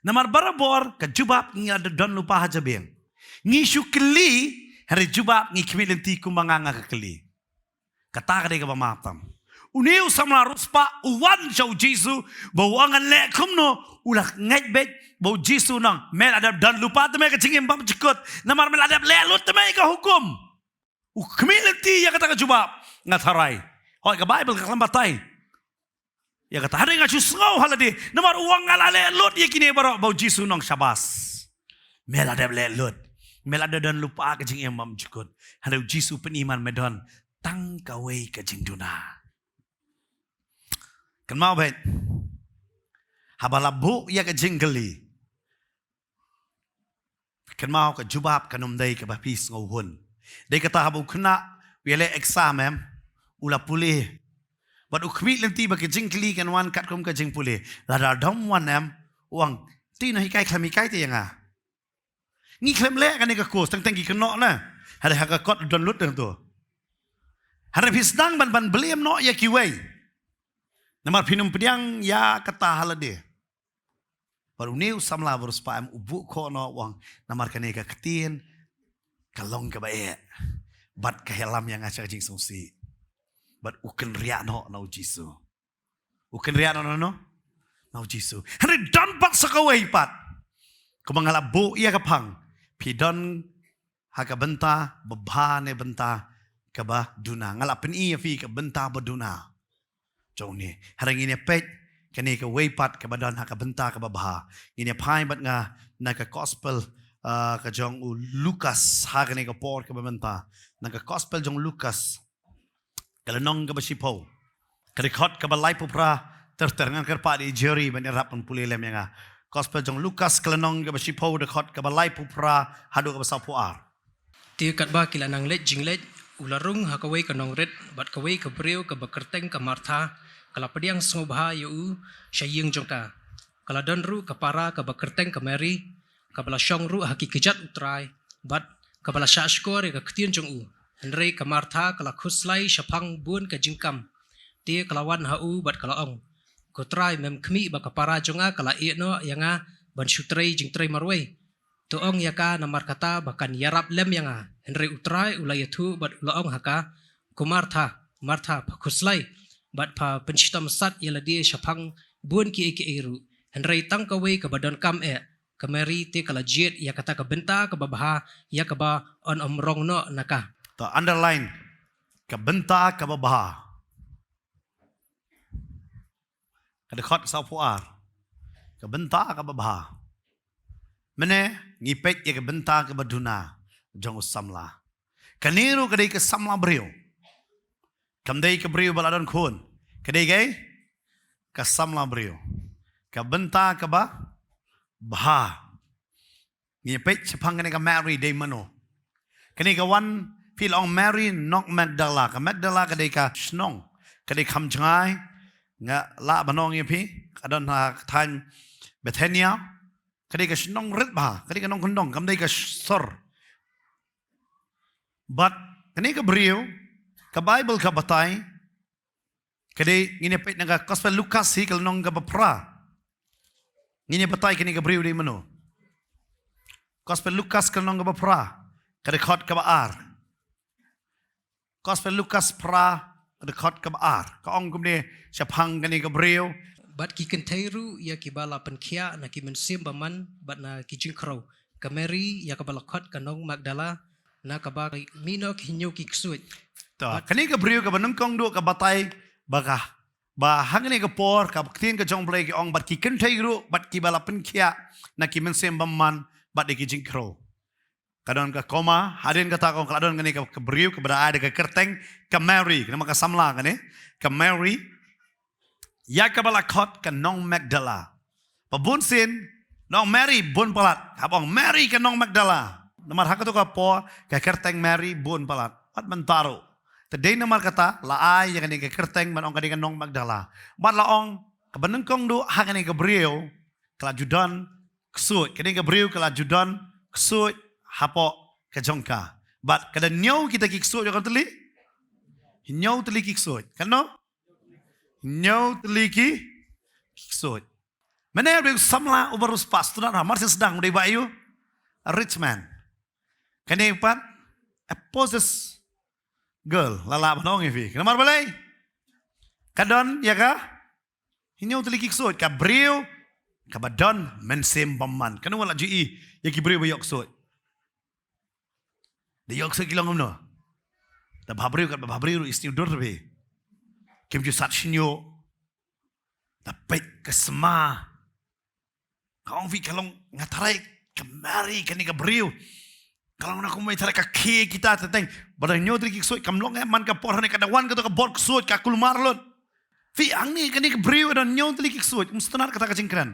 Namar barabor ka jubab ngi la don lypa ha jabieng. Ngi shu kylli, hynrei jubab ngi khmih lynti kumba nga nga ka kylli. Kata ka dei kaba ma tam. Une u samla riewspah u wan sha u Jisu, ba u ong ngan leh kumno, u la ngeit beit, ba u Jisu u ong, me la dep don lypa te me ka jingim bymjukut, namar me la dep leh lut te me ka hukum. U khmih lynti ïa kata ka jubab, nga tharai. Hooid ka Baibl ka khlem batai ïa kata, hynrei nga shu sngew ha lade, namar u ong nga la leh lut ïa kine baroh, ba u Jisu u ong shabas. Me la dep leh lut. Me la dep don lypa ka jingim bymjukut. Hynrei u Jisu u pyni man me don tang kawei ka jingduna. Kynmaw beit. Haba la buh ïa ka jingkylli, kynmaw ka jubab kan ym dei kaba phi sngewhun. Dei kata haba u khynnah u ïaleh exam em, u la pule. Bad u khmih lynti ba ka jingkylli kan wan katkum ka jingpule. Lada dom wan em, u ong, te ino hikai khlem hikai te ïa nga. Ngi khlem leh kane ka course, teng teng ki kynnoh na. Hynrei ha ka kot don lut dang tu. Hynrei phi sdang ban, ban blame noh ïa kiwei. Namar phin ym pdiang ïa kata ha lade. Bad une u samla riewspah em u buh khohnoh u ong, namar kane ka ktien ka long kaba eh. Bad ka ïalam ïa nga sha ka jingsngewsih. Bad u kynriah noh na u Jisu. U kynriah noh na, na, na u Jisu. Hynrei don pat sa kawei pat. Kumba nga la buh ïa ka phang. Phi don ha ka bynta babha ne bynta kaba duna. Nga la pyni ïa phi ka bynta ba duna. Jong ne. Hynrei ngin ïa peit kane kawei pat kaba don ha ka bynta kaba bha. Ngin ïa phai bad nga na ka gospel, ah, ka jong u Lukas ha kane ka por kaba mynta. Na ka gospel jong u Lukas. Ka lynnong kaba shiphew. Ka dkhot kaba laiphew phra ter ter, ngan kyrpad ïa i Jerry ban ïarap ban pule lem ïa nga. Gospel jong u Lukas ka lynnong kaba shiphew, dkhot kaba laiphew phra haduh kaba sawphew ar. Te katba ki la nang leit jingleit, u la rung ha kawei ka nongrit, bad kawei ka briew kaba kyrteng ka Martha ka la pdiang sngewbha ïa u sha ïing jong ka. Ka la don ruh ka para kaba kyrteng ka Mary, kaba la shong ruh ha ki kjat u Trai, bad kaba la shahshkor ïa ka ktien jong u. Hynrei ka Martha ka la khuslai shaphang bun ka jingkam. Te ka la wan ha u bad ka la ong, ko Trai, mem khmih ba ka para jong nga ka la ïeh noh ïa nga ban shu trei jingtrei marwei? To ong ïa ka namar kata ba kan ïarap lem ïa nga. Hynrei u Trai u la ïathuh bad u la ong ha ka, ko Martha, Martha, pha khuslai bad pha pynshitom sat ïa lade shaphang bun kiei kiei ruh. Hynrei tang kawei kaba donkam eh, ka Mary te ka la jied ïa kata ka bynta kaba bha, ïa kaba yn ym rong noh na ka. To underline, ka bynta kaba bha. Ka dkhot sawphew ar. Ka bynta kaba bha. Mynne ngi peit ïa ka bynta kaba duna jong u samla. Kane ruh ka dei ka samla briew. Kam dei ka briew ba la don khun. Ka dei ka, ka samla briew. Ka bynta kaba bha. Ngi peit shaphang kane ka Mary dei mano. Kane ka wan, phi la ong Mary nong Magdala. Ka Magdala ka dei ka shnong, ka dei kham jngai. Nga lah ban ong ïa phi, ka don ha thaiñ Bethania. Ka dei ka shnong rit bha, ka dei ka nongkyndong, kam dei ka sor. Bad kane ka briew, ka Baibl ka batai, ka dei, ngin ïa peit na ka Gospel Lukas hi ka lynnong kaba phra. Ngin ïa batai kane ka briew dei mano. Gospel Lukas ka lynnong kaba phra, ka dkhot kaba ar. Gospel Lukas phra, ka dkhot kaba ar. Ka ong kumne shaphang kane ka briew. Bad ki kynthei ruh ïa kiba la pynkhiah na ki mynsiem bymman bad na ki jingkhrew. Ka Mary ïa kaba la khot ka nong Magdala, na kaba mih noh ki hynñiew ki ksuid. To, bad kane ka briew kaba nyngkong duh ka batai ba ka, ba ha kane ka por ka ktien ka jong U Blei ka ong bad ki kynthei ruh bad kiba la pynkhiah na ki mynsiem bymman bad ïa ki jingkhrew. Ka don ka koma, hadien kata ka ong ka la don kane ka, ka briew kaba da ai da ka kyrteng ka Mary, kane ma ka samla kane, ka Mary, ïa kaba la khot ka nong Magdala. Ba bun sien, nong Mary bun palat. Haba ong Mary ka nong Magdala. Namar ha kato ka por, ka kyrteng Mary bun palat. Bad mynta ruh. Te dei namar kata, la ai ïa kane ka kyrteng ban ong ka dei ka nong Magdala. Bad la ong, kaba nyngkong duh ha kane ka briew, ka la ju don ksuid. Kane ka briew ka la ju don ksuid hapoh ka jong ka. Bad ka don hynñiew kita ki ksuid, ïa ka tylli? Hynñiew tylli ki ksuid. Katno? Hynñiew tylli ki, ki ksuid. Mynne u dei u samla uba riewspah, sngewtynnat ha, mar shu sdang u dei ba ïoh rich man. Kane pat a possessed girl, la lah ban ong ïa phi. Namar balei? Ka don ïa ka hynñiew tylli ki ksuid, ka briew kaba don mynsiem bymman. Kane nga la ju ïohi ïa ki briew ba ïoh ksuid. Da ïoh ksuid ki long kumno? Da bha briew, katba bha briew ruh i sniew dur te phi. Kim ju sat shñiuh. Da peit ka sma. Ka ong phi ka long, nga tharai ka Mary kane ka briew ka long na kumne, tharai ka khie kita te teng. Ba da hynñiew tylli ki ksuid kam long eh man ka por, hynrei ka da wan kato ka bor ksuid ka kulmar lut. Phi, hangne kane ka briew don hynñiew tylli ki ksuid, um sngewtynnat kata ka jingkren.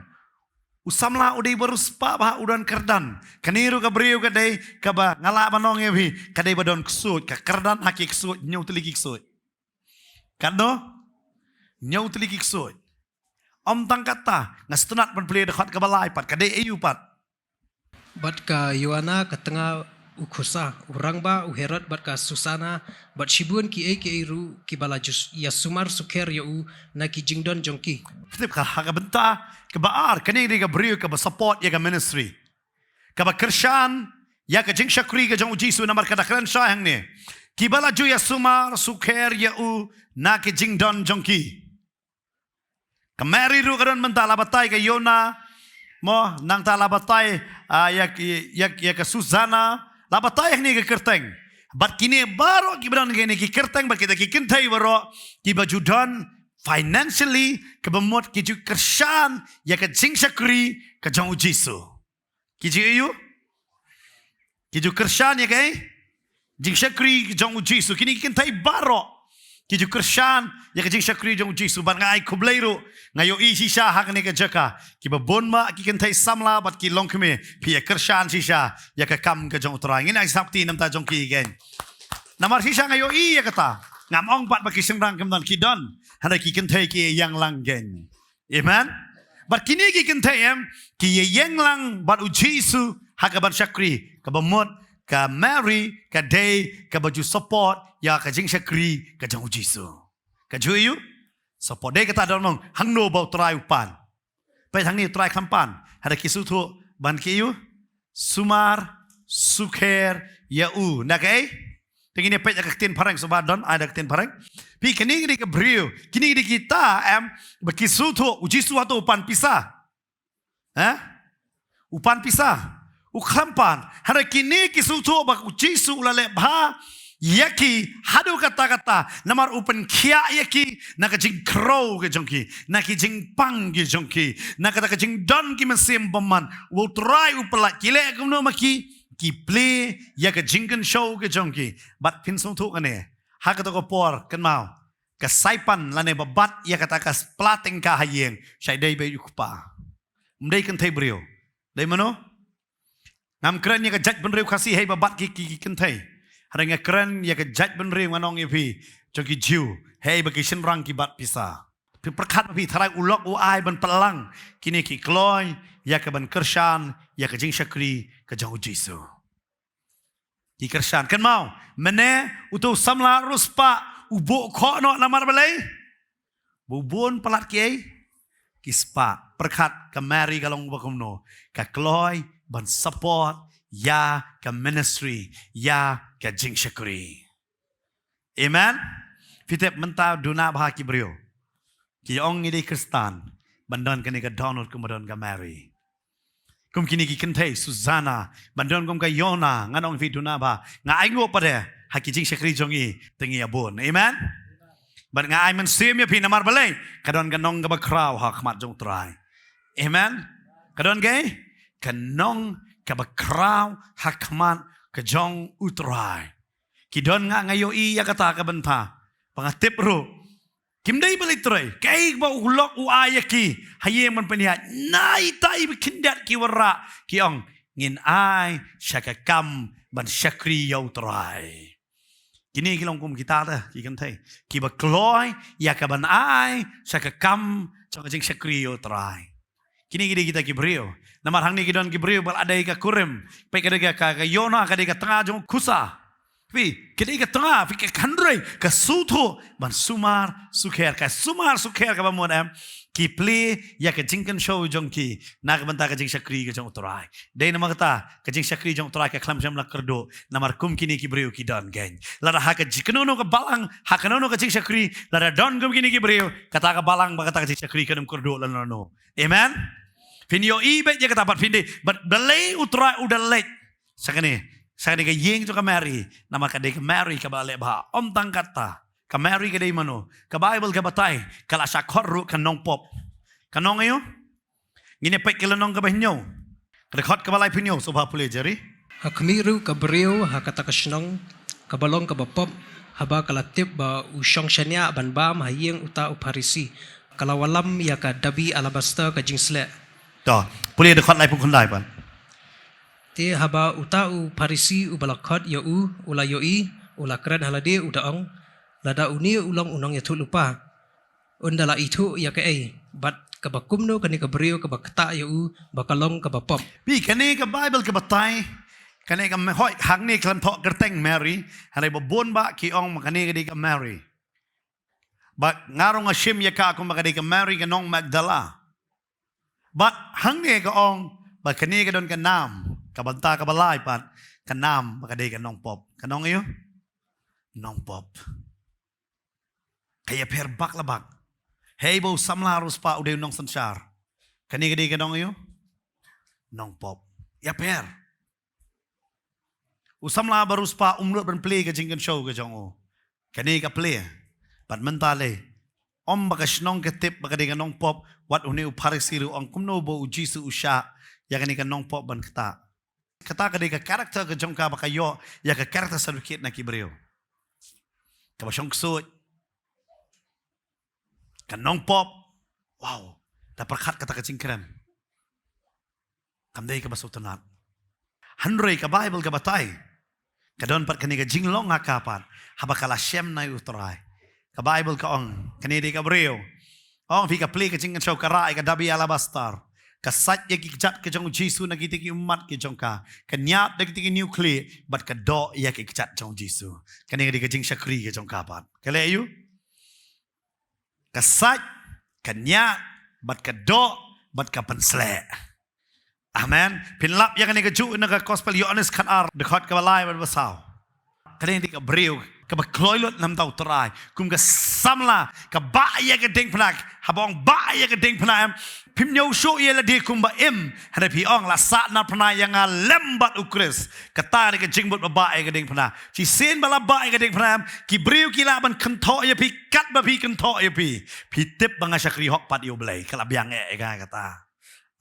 U samla u dei ba riewspah bha, u don kyrdan. Kane ruh ka briew ka dei kaba nga lah ban ong ïa phi, ka dei ba don ksuid, ka kyrdan ha ki ksuid, hynñiew tylli ki ksuid. Katno? Hynñiew tylli ki ksuid. Ym tang kata, nga sngewtynnat ban plie dkhot kaba lai pat, ka dei aïu pat? Bad ka Joanna ka tnga u Kusa, u rangbah u Herod bad ka Susana, bad shibun kiei kiei ruh kiba la ju ïasumar sukher ïa u na ki jingdon jong ki. Tip ka ha ka bynta kaba ar, kane dei ka briew kaba support ïa ka ministry, kaba kyrshan ïa ka jingshakri ka jong u Jisu, namar ka da kren shai hangne, kiba la ju ïasumar sukher ïa u na ki jingdon jong ki. Ka Mary ruh ka don mynta, la batai ka Joanna, mo, nangta la batai, ah, ïa, ïa, ïa ka Susana, la batai hangne ka kyrteng. Bad kine baroh kiba don kine ki kyrteng, bad kita ki kynthei baroh, kiba ju don financially, kaba mut ki ju kyrshan ïa ka jingshakri ka jong u Jisu. Ki ju ïoh, ki ju kyrshan ïa ka jingshakri jong u Jisu. Kine ki kynthei baroh ki ju kyrshan ïa ka jingshakri jong u Jisu. Bad nga ai khublei ruh, nga ïohi shisha ha kane ka jaka, kiba bun ma ki kynthei samla bad ki longkmie, phi ïa kyrshan shisha ïa ka kam ka jong u Trai. Ngin ai sngap kti namar jong ki again. Namar shisha nga ïohi ïa kata. Ngam ong pat ba ki shynrang kim don, ki don. Hynrei ki kynthei ki ïeng lang again. Amen. Bad kine ki kynthei em, ki ïeng lang bad u Jisu ha ka ban shakri, kaba mut ka Mary ka dei kaba ju support ïa ka jingshakri ka jong u Jisu. Ka ju ïoh support, dei kata don mong hangno ba u Trai u pan. Peit hangne u Trai kam pan, hynrei ki sngewthuh ban ki ïoh sumar sukher ïa u. Na kaei? Te ngin ïa peit da ka ktien phareng, sngewbha don ai da ka ktien phareng. Phi, kine ki dei ki briew, kine ki dei kita em, ba ki sngewthuh u Jisu hato u pan pisa? Ha? U pan pisa? U khlem pan. Hynrei kine ki sngewthuh ba u Jisu u la leh bha ïa ki haduh katta katta, namar u pynkhiah ïa ki na ka jingkhrew ka jong ki, na ki jingpang ki jong ki, na kata ka jingdon ki mynsiem bymman. U Trai u pyllait, ki leh kumno ma ki? Ki plie ïa ka jingkynshew ka jong ki. Bad phin sngewthuh kane, ha kata ka por kynmaw, ka Saipan lane ba bat ïa kata ka spla tyngka ha ïing, shai dei beit u kpa. Ym dei kynthei briew. Dei mano? Ngam kren ïa ka jaitbynriew Khasi hei ba bat ki, ki, ki kynthei. Hynrei nga kren ïa ka jaitbynriew, ngan ong ïa phi, jong ki Jiw, hei ba ki shynrang ki bat pisa. Phi pyrkhat ma phi, tharai u lok u ai ban pynlang kine ki kloi ïa ka ban kyrshan ïa ka jingshakri ka jong u Jisu. Ki kyrshan. Kynmaw, mynne uto u samla riewspah u buh khoh noh namar balei? Ba u bun palat kiei? Ki spah. Pyrkhat ka Mary ka long ba kumno? Ka kloi ban support ïa ka ministry, ïa ka jingshakri. Amen. Phi tip mynta duna bha ki briew ki ong ngi dei Khristan, ban don kane ka download kum ba don ka Mary. Kum kine ki kynthei Susanna, ban don kum ka Yona, ngan ong phi duna bha. Nga ai nguh pat de, ha ki jingshakri jong ngi te ngi ïa bun. Amen. Bad nga ai mynsiem ïa phi namar balei? Ka don ka nong kaba khraw ha khmat jong u Trai. Amen. Ka don kaei? Ka nong kaba khraw ha khmat ka jong u Trai. Ki don, nga, nga ïohi ïa kata ka bynta. Ba nga tip ruh, kim dei balei Trai, kaei ba u lok u ai ïa ki ha ïing ban pynïaid? Nai tai ba khyndiat ki wanrah, ki ong, ngin ai sha ka kam ban shakri ïa u Trai. Kine ki long kum kita te ki kynthei kiba kloi ïa ka ban ai sha ka kam jong ka jingshakri ïa u Trai. Kine ki dei kita ki briew. Namar hangne ki don ki briew ba la dei ka kurim. Peit, ka dei ka, ka, ka Yona ka dei ka tnga jong u Kusa. Phi, ka dei ka tnga, phi, ka kynrei, ka sngewthuh ban sumar sukher, ka sumar sukher kaba mut em, ki plie ïa ka jingkynshew jong ki na ka bynta ka jingshakri ka jong U Trai. Dei namar kata ka jingshakri jong U Trai ka khlem shym la kyrduh, namar kum kine ki briew ki don gen. Lada ha ka jingkynnoh ka balang, ha kano kano ka jingshakri, lada don kum kine ki briew, kata ka balang bad kata ka jingshakri kan ym kyrduh lano lano. Amen. Phin ïohi beit ïa kata, bad phin dei, bad balei U Trai u da leit sha kane, sha kane ka ïing jong ka Mary, namar ka dei ka Mary kaba leh bha. Ym tang kata, ka Mary ka dei mano? Ka Baibl ka batai ka la shah khot ruh ka nongpop. Ka nong aïu? Ngin ïa peit ka lynnong kaba hynñiew, ka dkhot kaba laiphew hynñiew. Sngewbha pule, Jerry. Ha khmih ruh ka briew ha kata ka shnong kaba long kaba pop, haba ka la tip ba u shong shaniah ban bam ha ïing uta u Pharisi, ka la wallam ïa ka dabi alabaster ka jingsleh. To, pule dkhot laiphew khyndai pat. Te haba uta u Pharisi uba la khot ïa u u la ïohi, u la kren ha lade, u da ong, lada une u long u nongïathuhlypa, un da la ithuh ïa kaei bad kaba kumno kane ka briew kaba ktah ïa u ba ka long kaba pop. Phi, kane ka Baibl ka batai, kane ka me-, hooid, hangne khlem thoh kyrteng Mary, hynrei ba bun bah ki ong ba kane ka dei ka Mary. Bad nga ruh nga shim ïa ka kumba ka dei ka Mary ka nong Magdala. Bad hangne ka ong ba kane ka don ka nam, ka bynta kaba lai pat, ka nam ba ka dei ka nongpop. Ka nong aïu? Nongpop. Ka ïapher bak la bak. Hei ba u samla ruh spah u dei u nongsynshar, kane ka dei ka nong aïu? Nongpop. Ïapher. U samla ba ruh spah um nud ban plie ka jingkynshew ka jong u, kane ka plie. Bad mynta lei, ym ba ka shnong ka tip ba ka dei ka nongpop, wat une u Pharisi ruh u ong kumno ba U Jisu u shah ïa kane ka nongpop ban ktah. Kata ka dei ka character ka jong ka ba ka ïoh ïa ka character certificate na ki briew. Kaba shong ksuid, ka nongpop. Wow, da pyrkhat kata ka jingkren. Kam dei kaba sngewtynnat. Hynrei ka Baibl ka batai, ka don pat kane ka jinglong ha ka pat, haba ka la shem na U Trai. Ka Baibl ka ong, kane dei ka briew. Ong phi, ka plie ka jingkynshew, ka rah ïa ka dabi alabaster, ka sait ïa ki kjat ka jong U Jisu na kita ki ummat ki jong ka, ka ñiad da kita ki hynñiew khlieh bad ka doh ïa ki kjat jong U Jisu. Kane ka dei ka jingshakri ka jong ka pat. Ka leh aïu? Ka sait, ka ñiad, bad ka doh, bad ka pynsleh. Amen. Phin lap ïa kane kajuh na ka Gospel Ïoannis khatar, dkhot kaba lai bad ba saw. Kane dei ka briew kaba kloi lut na ka bynta U Trai kum ka samla, ka bah ïa ka diengphna. Haba ong bah ïa ka diengphna, em, phim ñiew shuh ïa lade kumba im, hynrei phi ong la sahnarphna ïa nga lem bad U Khrist. Kata dei ka jingmut ba bah ïa ka diengphna. Shisien ba la bah ïa ka diengphna, em, ki briew ki lah ban kynthoh ïa phi katba phi kynthoh ïa phi. Phi tip ba nga shakri hok pat ïa U Blei, ka la biang eh ïa nga kata.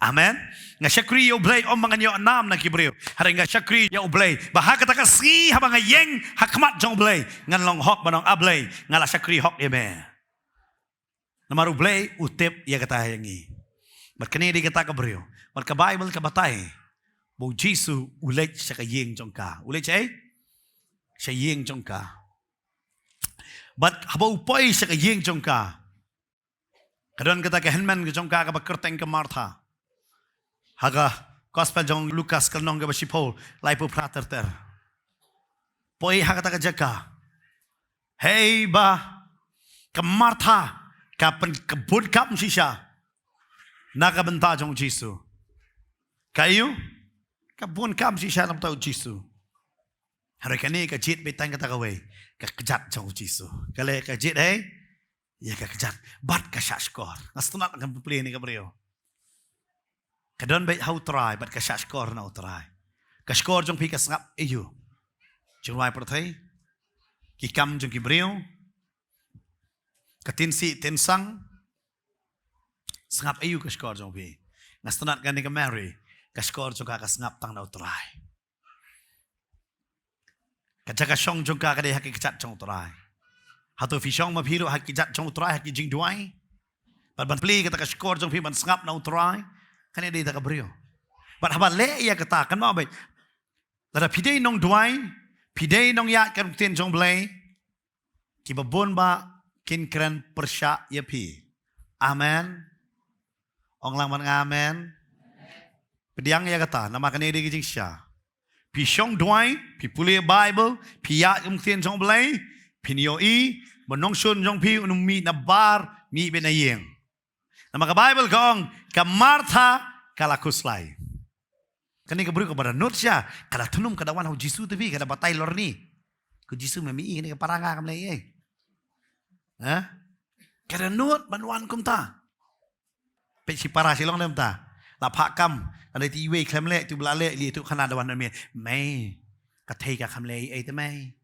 Amen. Nga shakri ïa U Blei, ym ba ngan ïoh nam na ki briew, hynrei nga shakri ïa U Blei ba ha kata ka sngi haba nga ïeng ha khmat jong U Blei, ngan long hok ban ong, A Blei, nga la shakri hok ïa me. Namar U Blei u tip ïa kata ïa ngi. Bad kane dei kata ka briew. Bad ka Baibl ka batai ba U Jisu u leit sha ka ïing jong ka. U leit shaei? Sha ïing jong ka. Bad haba u poi sha ka ïing jong ka, ka don kata ka hynmen ka jong ka kaba kyrteng ka Martha. Ha ka Gospel jong Lukas ka lynnong kaba shiphew, laiphew phra ter ter. Poi ha kata ka jaka. Hei ba ka Martha ka pyn, ka bun kam shisha na ka bynta jong U Jisu. Ka aïu? Ka bun kam shisha na ka bynta U Jisu. Hynrei kane ka jied beit tang kata kawei, ka kjat jong U Jisu. Ka leh ka jied, hei, ïa ka kjat bad ka shah shkor. Nga sngewtynnat kan plie ïa kane ka briew. Ka don beit ha U Trai bad ka shah shkor na U Trai. Ka shkor jong phi ka sngap aïu? Jingrwai pyrthei, ki kam jong ki briew, ka tynsih tynsang. Sngap aïu ka shkor jong phi? Nga sngewtynnat kane ka Mary, ka shkor jong ka ka sngap tang na U Trai. Ka jaka shong jong ka ka dei ha ki kjat jong U Trai. Hato phi shong ma phi ruh ha ki kjat jong U Trai ha ki jingduwai? Bad ban plie kata ka shkor jong phi ban sngap na U Trai. Kane dei kata ka briew. Bad haba leh ïa kata, kynmaw beit, lada phi dei nongduwai, phi dei nongïaid ka ktien jong U Blei, kiba bun bah kin kren pyrshah ïa phi. Amen. Ong lang bad nga amen. Pdiang ïa kata, namar kane dei ka jingshisha. Phi shong duwai, phi pule Bible, phi ïaid kum ktien jong U Blei, phin ïohi ba u nongshun jong phi un ym mih na bar, mih beit na ïing. Namar ka Bible ka ong, ka Martha ka la khuslai. Kane ka briew kaba da nud shisha, ka da thnum, ka da wan ha U Jisu te phi, ka da batai lorni. Ko Jisu, me mih ïa kane ka para nga, kam leh ei ei. Ha? Ka da nud ban wan kumta. Peit shi para shi long dem ta. La phah kam. Ka dei te iwei khlem leh, tu ba la leh, lei tu khana da wan me. Mei. Ka thei ka, kham leh ei ei te mei.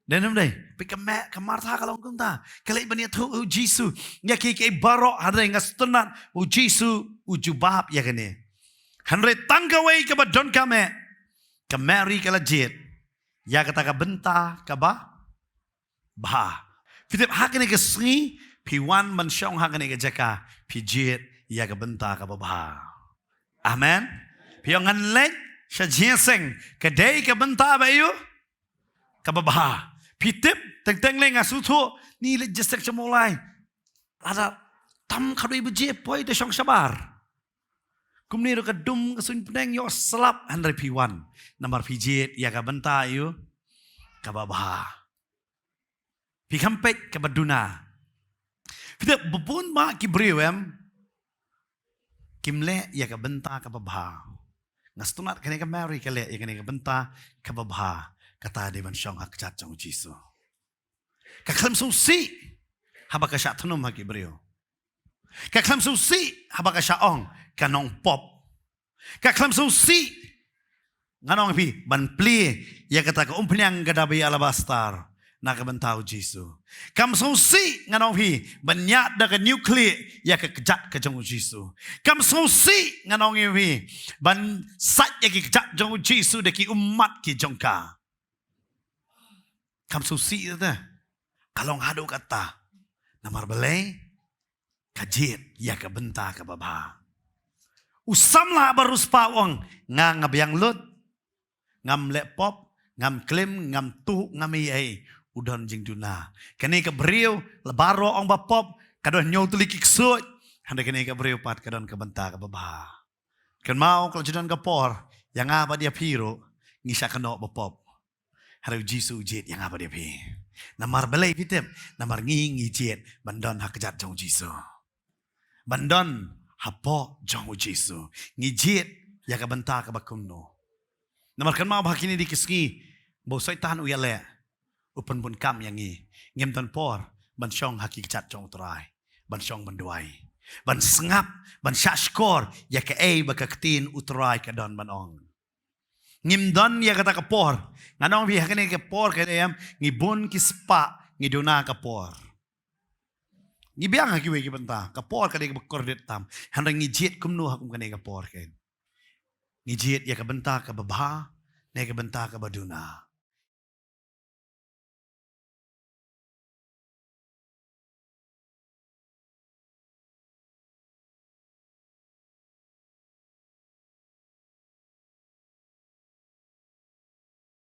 Dei ne ym dei? Peit ka mei, ka Martha ka long kumta. Ka leit ban ïathuh ha U Jisu. Ïa kiei kiei baroh, hynrei nga sngewtynnat U Jisu u jubab ïa kane. Hynrei tang kawei kaba donkam eh, ka Mary ka la jied ïa kata ka bynta kaba bha. Phi tip, ha kane ka sngi phi wan ban shong ha kane ka jaka, phi jied ïa ka bynta kaba bha. Amen. Phi ong, ngan leit sha jingïaseng, ka dei ka bynta ba ïoh kaba bha. Phi tip, teng teng lei nga sngewthuh, ni leit jingïaseng sha Mawlai, lada tam khadwei baje poi te shong shabar. Kumne ruh ka dum ka suiñ pdeng, ïoh slap, hynrei phi wan namar phi jied ïa ka bynta ïoh kaba bha. Phi kham peit kaba duna. Phi tip, bun bun ba ki briew em, kim leh ïa ka bynta kaba bha. Nga sngewtynnat kane ka Mary ka leh ïa kane ka bynta kaba bha. Kata dei ban shong ha kjat jong U Jisu. Ka khlem sngewsih haba ka shah thnum ha ki briew. Ka khlem sngewsih haba ka shah ong, ka nongpop. Ka khlem sngewsih, ngan ong ïa phi, ban plie ïa kata ka umphniang ka dabi alabastar na ka bynta U Jisu. Kam sngewsih, ngan ong ïa phi, ban ñiad da ka nuclear ïa ka kjat ka jong U Jisu. Kam sngewsih, ngan ong ïa phi, ban sait ïa ki kjat jong U Jisu da ki ummat ki jong ka. Kam sngewsih te. Ka long haduh katta. Namar balei? Ka jied ïa ka bynta kaba bha. U samla ba riewspah u ong, nga nga biang lut. Ngam leh pop, ngam klim, ngam tuh, ngam ei ei. U don jingduna. Kane ka briew, la baroh ong ba pop, ka don hynñiew tylli ki ksuid. Hynrei kane ka briew pat ka don ka bynta kaba bha. Kynmaw, ka la ju don ka por, ïa nga bad ïa phi ruh, ngi shah kynnoh ba pop. Hynrei U Jisu u jied ïa nga bad ïa phi. Namar balei phi tip? Namar ngi ngi jied ban don ha kjat jong U Jisu. Ban don hapoh jong U Jisu. Ngi jied ïa ka bynta kaba kumno? Namar kynmaw ba ha kine ki sngi ba u Soitan u ïaleh, u pynbun kam ïa ngi. Ngim don por ban shong ha ki kjat jong U Trai, ban shong ban duwai, ban sngap, ban shahshkor ïa kaei ba ka ktien U Trai ka don ban ong. Ngim don ïa kata ka por. Ngan ong ïa phi, ha kane ka por ka dei em, ngi bun ki spah ngi duna ka por. Ngi biang ha kiwei ki bynta, ka por ka dei kaba kordit tam. Hynrei ngi jied kumno ha kum kane ka por ka? Ngi jied ïa ka bynta kaba bha ne ka bynta kaba duna?